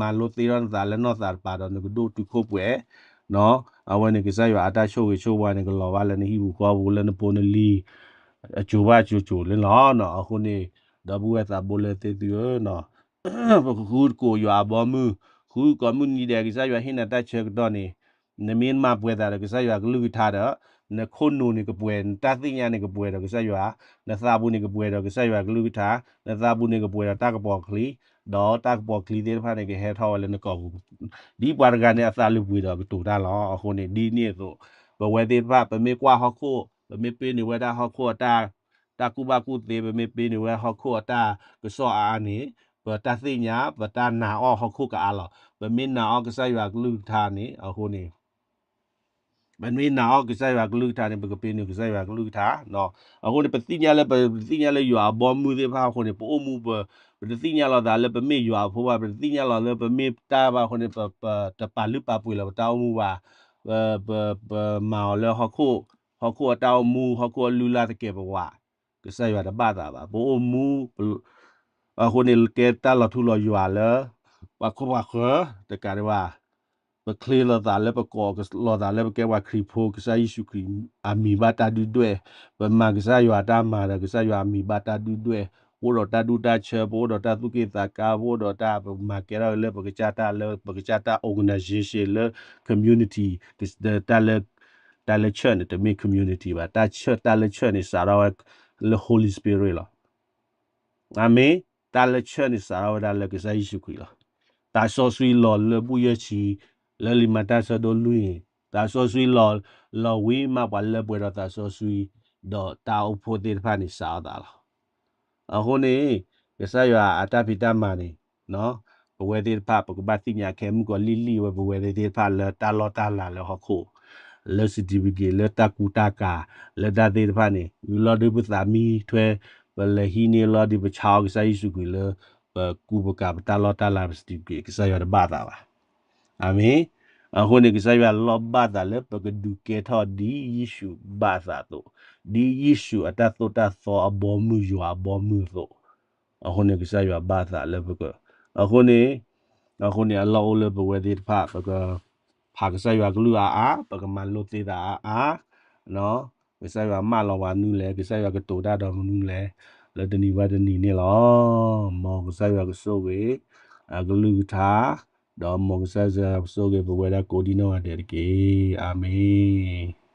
မၤလိသ့ထီၣ်နသးလၢနီၢ်သးတပၤဒီး နကဒိၣ်တုာ်ခိၣ်ပှဲၤ, အဝဲန့ၣ်ကစၢ်ယွၤအတၢ်ဆိၣ်ဂ့ၤဆိၣ်ဝါန့ၣ် ကလီၤဘၣ်လၢနဟံၣ်ပူၤဃီပူၤ လၢနဖိနလံၤ အစိၤဘၣ်စိၤစိၤန့ၣ်လီၤ. အဃိန့ၣ် ဒီပုၢ်ဝဲၢ်သးဘိလၢသ့ၣ်သုဧၢ, ပကဃုသကိးယွၤအဘီမုၢ်, ဃုကိးမုၢ်နံၤဒဲး ကစၢ်ယွၤဟ့ၣ်နၤတၢ်ဆၢကတီၢ်န့ၣ်, နမ့ၢ်မၤပှဲၤသးဒီးကစၢ်ယွၤကလုၢ်ကထါဒီး, နခိၣ်နူာ်န့ၣ်ကပှဲၤ, နတၢ်သ့ၣ်ညါန့ၣ်ကပှဲၤဒီးကစၢ်ယွၤ, နသးပူၤန့ၣ်ကပှဲၤဒီးကစၢ်ယွၤကလုၢ်ကထါ, နသးပူၤန့ၣ်ကပှဲၤဒီးတၢ်ကပီၤချံ, ဒီးတၢ်ကပီၤချံသ့ၣ်တဖၣ်န့ၣ် ကဟဲထီၣ်ဝဲလၢနကိာ်ပူၤ ဒ်ပှၤတဂၤန့ၣ် အသးလုၢ်ပှ့ၤဒီးကတိၤတၢ်လီၤ. အဃိန့ၣ် ဒ်န့ၣ်အသိး ပဝဲသ့ၣ်တဖၣ် ပမ့ၢ်ကွၢ်ဟီၣ်ခိၣ်, ပမ့ၢ်ပ့န့ၢ်ဝဲဒၣ်ဟီၣ်ခိၣ်အတၢ်, တၢ်ကူၣ်ဘၣ်ကူၣ်သ့, ပမ့ၢ်ပ့န့ၢ်ဝဲဟီၣ်ခိၣ်အတၢ်ကစီၣ်အါအါန့ၣ်, ပတၢ်သ့ၣ်ညါ, ပတၢ်နာ်အီၣ်ဟီၣ်ခိၣ်ကအါလီၤ. ပမ့ၢ်နာ်အီၣ်ကစၢ်ယွၤကလုၢ်ကထါန့ၣ်, အဃိန့ၣ် ပမ့ၢ်နာ်အီၣ်ကစၢ်ယွၤကလုၢ်ကထါန့ၣ် ပကပ့န့ၢ်ကစၢ်ယွၤကလုၢ်ကထါ. အဃိန့ၣ် ပသ့ၣ်ညါလၢ, ပသ့ၣ်ညါလၢယွၤအဘီမုၢ်သ့ၣ်တဖၣ်အဃိန့ၣ် ပအိၣ်မူပ, ပတသ့ၣ်ညါလီၤသးလၢပမ့ၢ်ယွၤအဖိဘၣ်, ပတသ့ၣ်ညါလီၤလၢပမ့ၢ်တၢ်ဘၣ်အဃိန့ၣ် ပ, ပတပာ်လုၢ်ပာ်ပှ့ၤလီၤပတၢ်အိၣ်မူဘၣ်, ပ, ပ, ပမၤအီၤလၢဟီၣ်ခိၣ်, ဟီၣ်ခိၣ်အတၢ်အိၣ်မူ, ဟီၣ်ခိၣ်အလုၢ်လၢ်သကဲးပဝး, ကစၢ်ယွၤတဘၣ်သးဘၣ်. ပအိၣ်မူ အဃိန့ၣ် ကဲတၢ်လီၤထူလီၤယွၤလၢ ပှၤခိၣ်ပှၤဃၢၤတကးဒံးဘၣ်, ပချ့လီၤသးလၢပကိးလီၤသးလၢပကဲပှၤခရံာ်ဖိ, ကစၢ်ယ့ၣ်ၡူးခရံာ်အမံၤဘၣ်တၢ်ဒုၣ်ဒွဲၣ်, ပမၤကစၢ်ယွၤတၢ်မၤဒီး ကစၢ်ယွၤအမံၤဘၣ်တၢ်ဒုၣ်ဒွဲၣ်, ပအိၣ်ဒီးတၢ်ဒူၣ်တၢ်ဆၢ, ပအိၣ်ဒီးတၢ်သူၣ်က့ၣ်သးကါ, ပအိၣ်ဒီးတၢ်ပမၤကဲထီၣ်လၢပကစၢ်တၢ်လၢ ပကစၢ်တၢ် organization လၢ community, တၢ်လၢ တၢ်လၢ church န့ၣ် တမ့ၢ် community ဘၣ်. တၢ် church, တၢ်လၢ church န့ၣ် စးထီၣ်ဝဲလၢ Holy Spirit လီၤ. အၤမ့ၣ်. တၢ်လၢ church န့ၣ် စးထီၣ်ဝဲဒၣ်လၢကစၢ်ယ့ၣ်ၡူးခရံာ်လီၤ. သးစီဆှံလီၤလၢဘူၣ်ယဲၢ်ဆံ, လၢလံာ်မၤတၢ်ဆၢဒိၣ်လွံၢ်န့ၣ်, သးစီဆှံလီၤ, လီၤဝံၤမးပှၤလၢပှဲၤဒီးသးစီဆှံ, ဒီးတၢ်အိၣ်ဖှိၣ်သ့ၣ်တဖၣ်န့ၣ် စးထီၣ်သးလီၤ. အဃိန့ၣ် ကစၢ်ယွၤအတၢ်ဖံးတၢ်မၤန့ၣ် ပဝဲသ့ၣ်တဖၣ် ပကဘၣ်သ့ၣ်ညါခဲမုၢ်ကီးလံၣ်လံၣ်ဝဲ ပဝဲသ့ၣ်တဖၣ်လၢတၢ်လီၢ်တၢ်လၤလၢဟီၣ်ခိၣ်, လၢ certificate, လၢတၢ်ကူတၢ်ကၤ, လၢတၢ်သ့ၣ်တဖၣ်န့ၣ် ဝံၤလီၤဒုးပသးမံထွဲ, ပလဲၤဟံးန့ၢ်လီၤဒုးပဆါအီၤကစၢ်ယ့ၣ်ၡူးခရံာ်လၢ ပကူပကၤပတၢ်လီၢ်တၢ်လၤ ပ certificate ကစၢ်ယွၤတဘၣ်သးဘၣ်. အၤမ့ၣ်. အဃိန့ၣ် ကစၢ်ယွၤလီၤဘၣ်သးလၢပကဒုးကဲထီၣ်ဒ်ယ့ၣ်ၡူးဘၣ်သးအသိး, ဒ်ယ့ၣ်ၡူးအတၢ်သိၣ်တၢ်သီအဘီမုၢ် ယွၤအဘီမုၢ်အသိး, အဃိန့ၣ် ကစၢ်ယွၤဘၣ်သးလၢပက, အဃိန့ၣ်, အဃိန့ၣ် အလီၢ်အိၣ်လၢပဝဲသ့ၣ်တဖၣ် ပကဖးကစၢ်ယွၤကလုၢ်အါအါ, ပကမၤလိသ့သးအါအါ, ကစၢ်ယွၤမၢလီၤပှၤမနုၤလဲၣ်, ကစၢ်ယွၤကတိၤတၢ်ဒီးမနုၤလဲၣ်, လၢတနံၤဘၣ်တနံၤန့ၣ်လီၤ. မ်ကစၢ်ယွၤကဆိၣ်ဂ့ၤ အကလုၢ်ကထါ, ဒီးမ်ကစၢ်ယွၤကဆိၣ်ဂ့ၤပဝဲဒၣ်ကိးဒံနီၢ်ဂၤဒဲးတက့ၢ်. အၤမ့ၣ်.